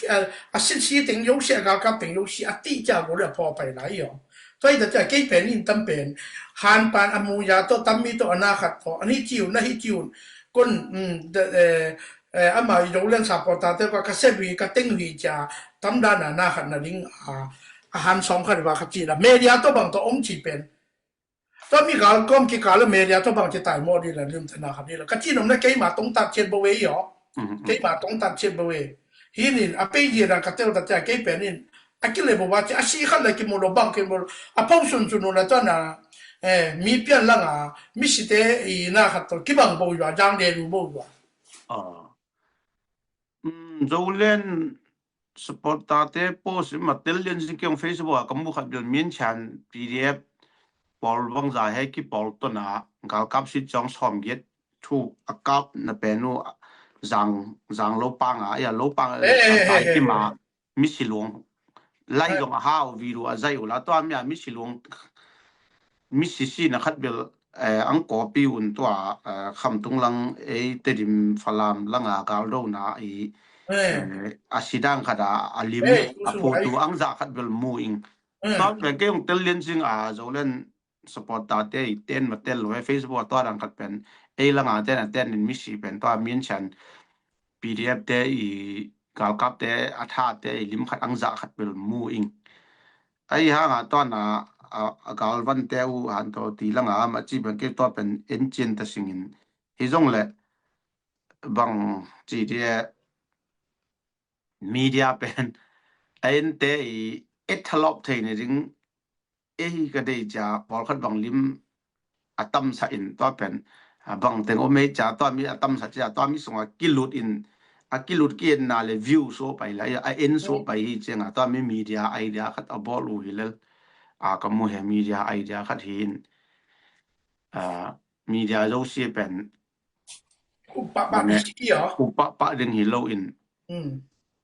a, a sit si teng yo si a galkap teng yo si a ti cia go le a pho pai lai yo. Tua i ta cia kei pen in tam pen, han pan a mu ya to tam mi to a na khat to, a ni ciu, na hi ciu, kon, mm, de, eh, eh, ama i do len sa po ta te ko ka se wi ka teng wi cia, tam da na na khat na ding, a, a han song khat wa ka ci la, media to bang to om ci pen. Tua mi gal kawm kikal a media tua bang ci tai maw di la lim tana khat di la. Ka ci nom na keima tong tat ciat bo wei aw. Mhm, mhm. Keima tong tat ciat bo wei. Hi nin a pei di la ka tel ta cia kei pen in. A kile bo wa ci a si khat la ki mu lo bang ki mu lo. A pau sun sun lo la tua na, eh, mi pian lang a, mi si te i na khat to ki bang bo yua, jang de lu bo yua. Ah. Mm, Zolen supporter te post in ma tel lian sin kiong Facebook a ka mu khat bel Min Chan P D F pawl bangza he ki pawl to na galkap sit cawng sawm giat thu a kap na pen uh zang, zang lo pang a, ya lo pang a, eh, eh, eh, eh, eh, kima mi si luang. Lai zong a hau video a zai uh la tua mi a mi si luang mi sisi na khat bel, eh, ang copy un tua, eh, Khamtung lang ei Tedim Falam lang a galdo na i, eh, a sidang khat a, a lim, eh, a photo ang za khat bel mu ing. Eh. Tua pen kei ong tel lian sing a Zolen supporter te i ten ma tel lo, eh, Facebook a tua dang khat pen ei lang a ten a ten in mi si pen tua Min Chan P D F te i galkap te a tha te i lim khat ang za khat bel mu ing. Ahi hang a tua na a, a galvan te uh han to ti lang a ma ci bang kei tua pen en cin ta singin hi zong le bang ci ti e media pen a en te i et thalop thei ni ding ei ka dei cia pawlkhat bang lim a tamsa in tua pen, a, bang teng om ei cia tua mi a tamsa cia tua mi sunga kilut in, a kilut ki enna le view so pai la, a en so pai hi cianga tua mi media idea khat a bawl uh hi lel. A ka mu he media idea khat hi in, a, media zosia pen Upah pah ding hi lo in.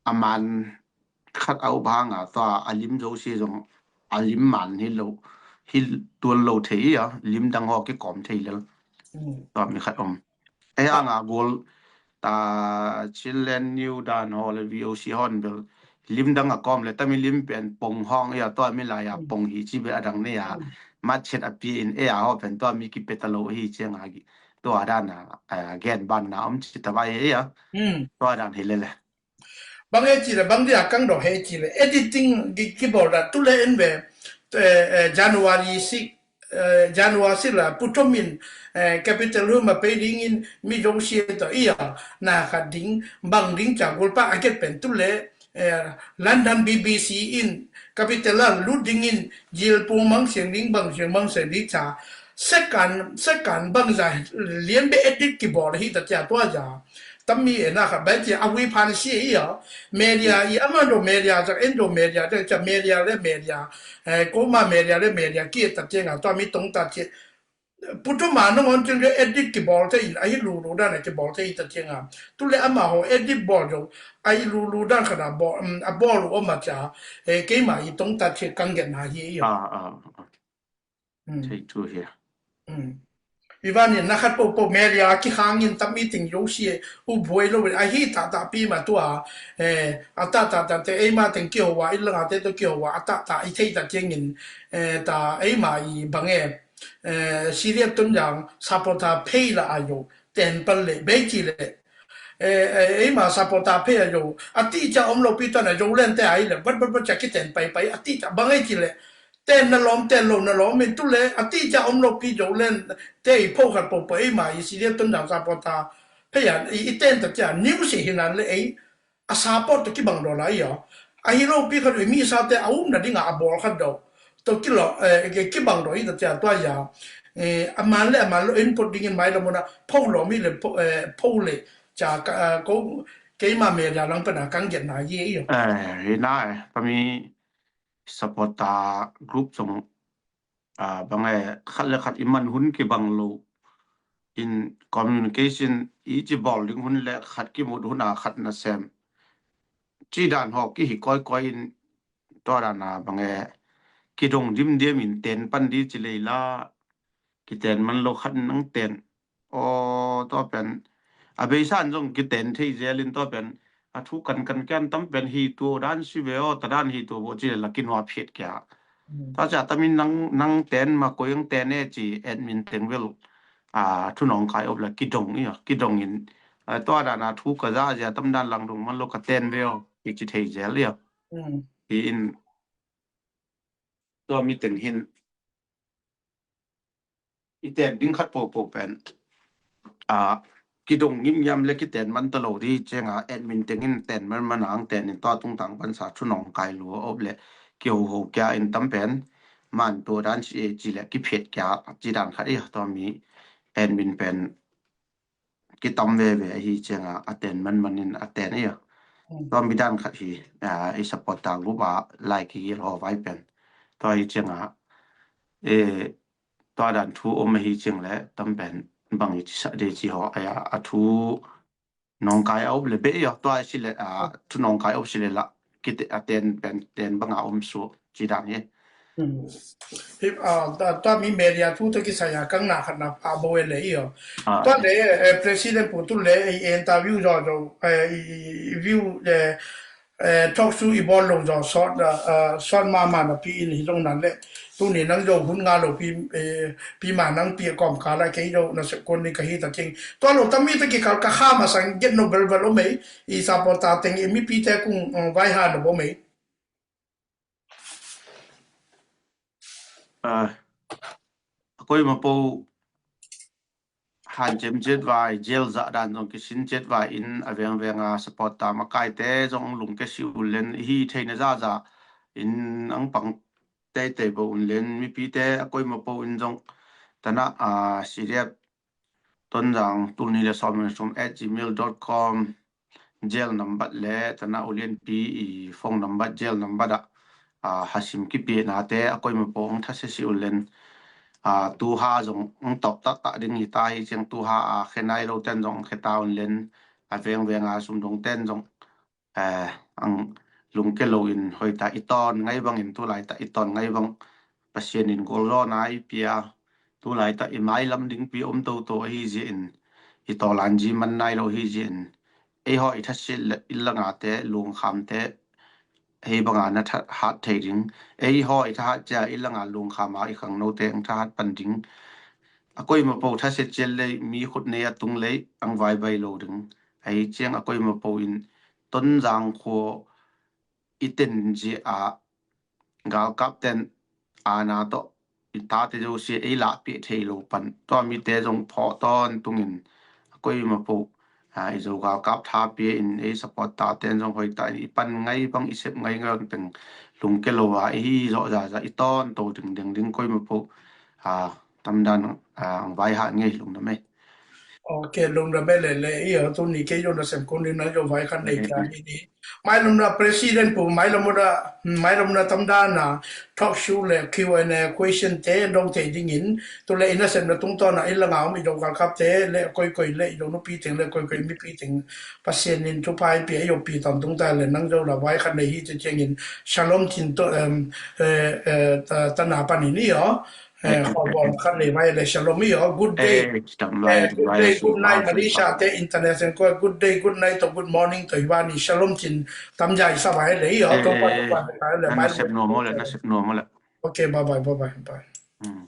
A man khat a upah hanga tua a lim zosia zong a lim man hi lo, hi tuan lo thei a, lim dang haw kikawm thei lel. Tua mi khat om. Ei hanga gol ta Chinland New Dan haw le V O C hon bel lim dang a kawm le tami lim pen pong hong ia tua mi lai a pong hi ci be a dang nei a matchet a pi in ei a haw pen tua mi kipeta lo hi cianga tua dan a gen ban na om ci ta bai ia tua dan hi lele. Bang e ci le bang dia kang do he ci le editing ki bol da tu le en be January six January sila putomin capital huma pei dingin mi zong sia to ia na khat ding bang ding ca gulpa a get pen tu le London B B C in capital a lut dingin zil pu mang siang ding bang siang mang siang ding ca Second, second bangza lian bek edit kibawl hi ta cia tua za. Tammi e na kha bai cia a hui phan si e ia. Media i ama do media za en do media za cia media le media. Eh, koma media le media ki ta cia nga tua mi tong ta cia. Putuma nong on cin edit kibawl te in a hi lulu dan a kibawl te hi ta cia nga. Tu le ama ho edit bawl zo a hi lulu dan kha na bawl, um, a bawl u oma cia. Eh, keima i tong ta cia kang gen na hi ia. Ah, ah, ah. Hmm. Thei tu hia. Hmm. Ivan in na khat po po media ki khang in tam meeting yo si e, u buai lo a hi ta ta pi ma tua, eh, a ta ta ta te ei ma teng ki ho wa, i langa te to ki ho wa, a ta ta i thei ta tiang in, eh, ta ei ma i bang e, eh, Syria tun yang supporter phei la a yo, ten pal le, bei ci le, eh, eh, ei ma supporter phei a yo, a ti ca om lo pi ta na yo len te ai le, bat bat bat ca ki ten pai pai, a ti ca bang ei ci le, ten na lawm, ten lo na lawm, min tu le, a ti ca om lo pi zo len, te i pho khat po po ei ma, i si dia tun dang sa po ta, pe ya, i, i ten ta cia, news i hinan le ei, a sa po to ki bang do la i ya. A hi lo pi khat i mi sa te a um na ding a a bol khat do. To ki lo, eh, ki, ki bang do i ta cia tua ya. Eh, a man le, a man lo input ding in mai lo mo na, pho lo mi le, pho, eh, pho le, cia ka, eh, ko, keima me ya lang pe na kang get na ye i ya. Eh, hi na, eh, pa mi, supporter group zong, ah, bang e, khat le khat i man hun kibang lo in communication i ci bawl ding hun le khat kimut hun a khat na sem. Ci dan ho ki hi koi koi in tua dan a bang e, kidong dim diam in ten pan di ci lei la, kiten man lo khat nang ten. Aw, tua pen a beisa in zong kiten thei zel in tua pen a thu kan kan kian tam pen hi tua dan si ve aw, ta dan hi tua bo ci le la kinua phiat kia. Mm. Tua cia tamin nang, nang ten ma koi ang ten e ci admin teng vel, a, thu nong kai op la kidong ia, kidong in, a, tua dan a thu ka za zia tam dan lang dong man lo ka ten ve aw, i ci thei zel ia. Mm. Hi in tua mi teng hin i ten ding khat po po pen, a, kidong ngimngiam le kiten man ta lo di cianga admin teng in ten man man ang ten in tua tungtang pansa thu nong kai lua op le kiho ho kia in tam pen man tua dan ci, ci le kiphiat kia ci dan khat i tua mi admin pen kitam veve ahi cianga a ten man manin a ten ia. Mm. Tua mi dan khat hi, a, i supporter group a lai kigil ho vai pen. Tua hi cianga, e, tua dan thu om ahi ciang le tam pen bang i ci sa de ci ho, a, a thu nong kai a op le be ia, tua si le, a, thu nong kai op si le la, kite a ten pen, ten banga om su ci dan hi. Hmm. Hi, ah, ta, ta mi media thu ta kisai a kang na khat na pa bo e le i o. Ah. Ta le, eh, president pu tu le, i interview zo zo, eh, i, i, i view, eh, eh, talk show i bol lo zo sot, ah, ah, sot ma ma na pi in hi zong nan le. Tu ni nang zo hun nga lo pi, eh, pi ma nang pi kom ka la kei zo na se kon ni ka hi ta king. Tua lo ta mi ta ki kal ka kha ma sang get no bel bel o mei. I supporter teng i mi pi te kung, eh, vai ha no bo mei. Ah, a koima po hancem ciat vai, jail zah dan zong kisin ciat vai in a vengveng a supporter makaite zong lungke si ulen hi theina zahzah in ang pang teitei bo unlen mipite a koima po in zong tana, ah, C D F Tonzang tulni le sawm le sum at gmail dot com jail nambat le tana ulianpi i phone nambat jail nambat ah, ah, hasim kipianate a koima po ang thase si ulen, ah, tuha zong ang top taktak ding hita hi ciang tuha a khenai lo ten zong ang kheta unlen a vengveng a sumdong ten zong eh, ang lungke lo in hoita i tawn ngai bangin tulaita i tawn ngai bang Pasian in golzaw nai pia tulaita i mailam dingpi om toto ahi zia in i tawlan zi man nai lo hi zia in ei haw i thasit le i langate lungkhamte hei banga na tha-, hat thei ding. Ei haw i thahat cia i langa lungkhama i khangnote ang thahat pan ding. A koima po thasit cian lei mi khut nei a tung lei ang vaibai lo ding. Ahi ciang a koima po in Tonzang khua i ten zia a galkap ten ana tawh i tate zosia ei lahpih thei lo pan tua mite zong phawh tawn tungin a koima po, a, i zo galkap tha pia in ei support ta ten zong hoita in i pan ngai bang i sep ngai ngai bang teng lungke lo a i hi zawh zaza i tawn to ding ding ding koima po, a, tamdan, ah, ang vai ha ngei lungdam ei. Ok, lungdam ei le le, i a tu ni kei yo na sem kon ni na yo vai khan nei ka ni ni. Mai lum na president pu, mai lum na, mai lum na tamdan na talk show le Q and A question te dong te ding in, tu le ina sem na tung to na ila ngau mi dong kal kap te le koi koi le dong nu pi teng le koi koi mi pi teng. Pasian in tu pai pi yo pi tam tung ta le nang yo la vai khan nei hi te cheng in shalom tin to, em, eh, eh, ta, ta na pa ni ni yo. Eh, khawbawm khat nei vai le shalom i aw. Good day. Eh, tam vai, eh, good vai, day, good night, Malaysia te international ko. Good day, good night, to good morning, to i bani shalom cin tam jai sa vai le i aw. To pa, to pa, to pa, le, na sep no mo le, na sep no mo le. Ok, bye bye, bye bye, bye. Hmm.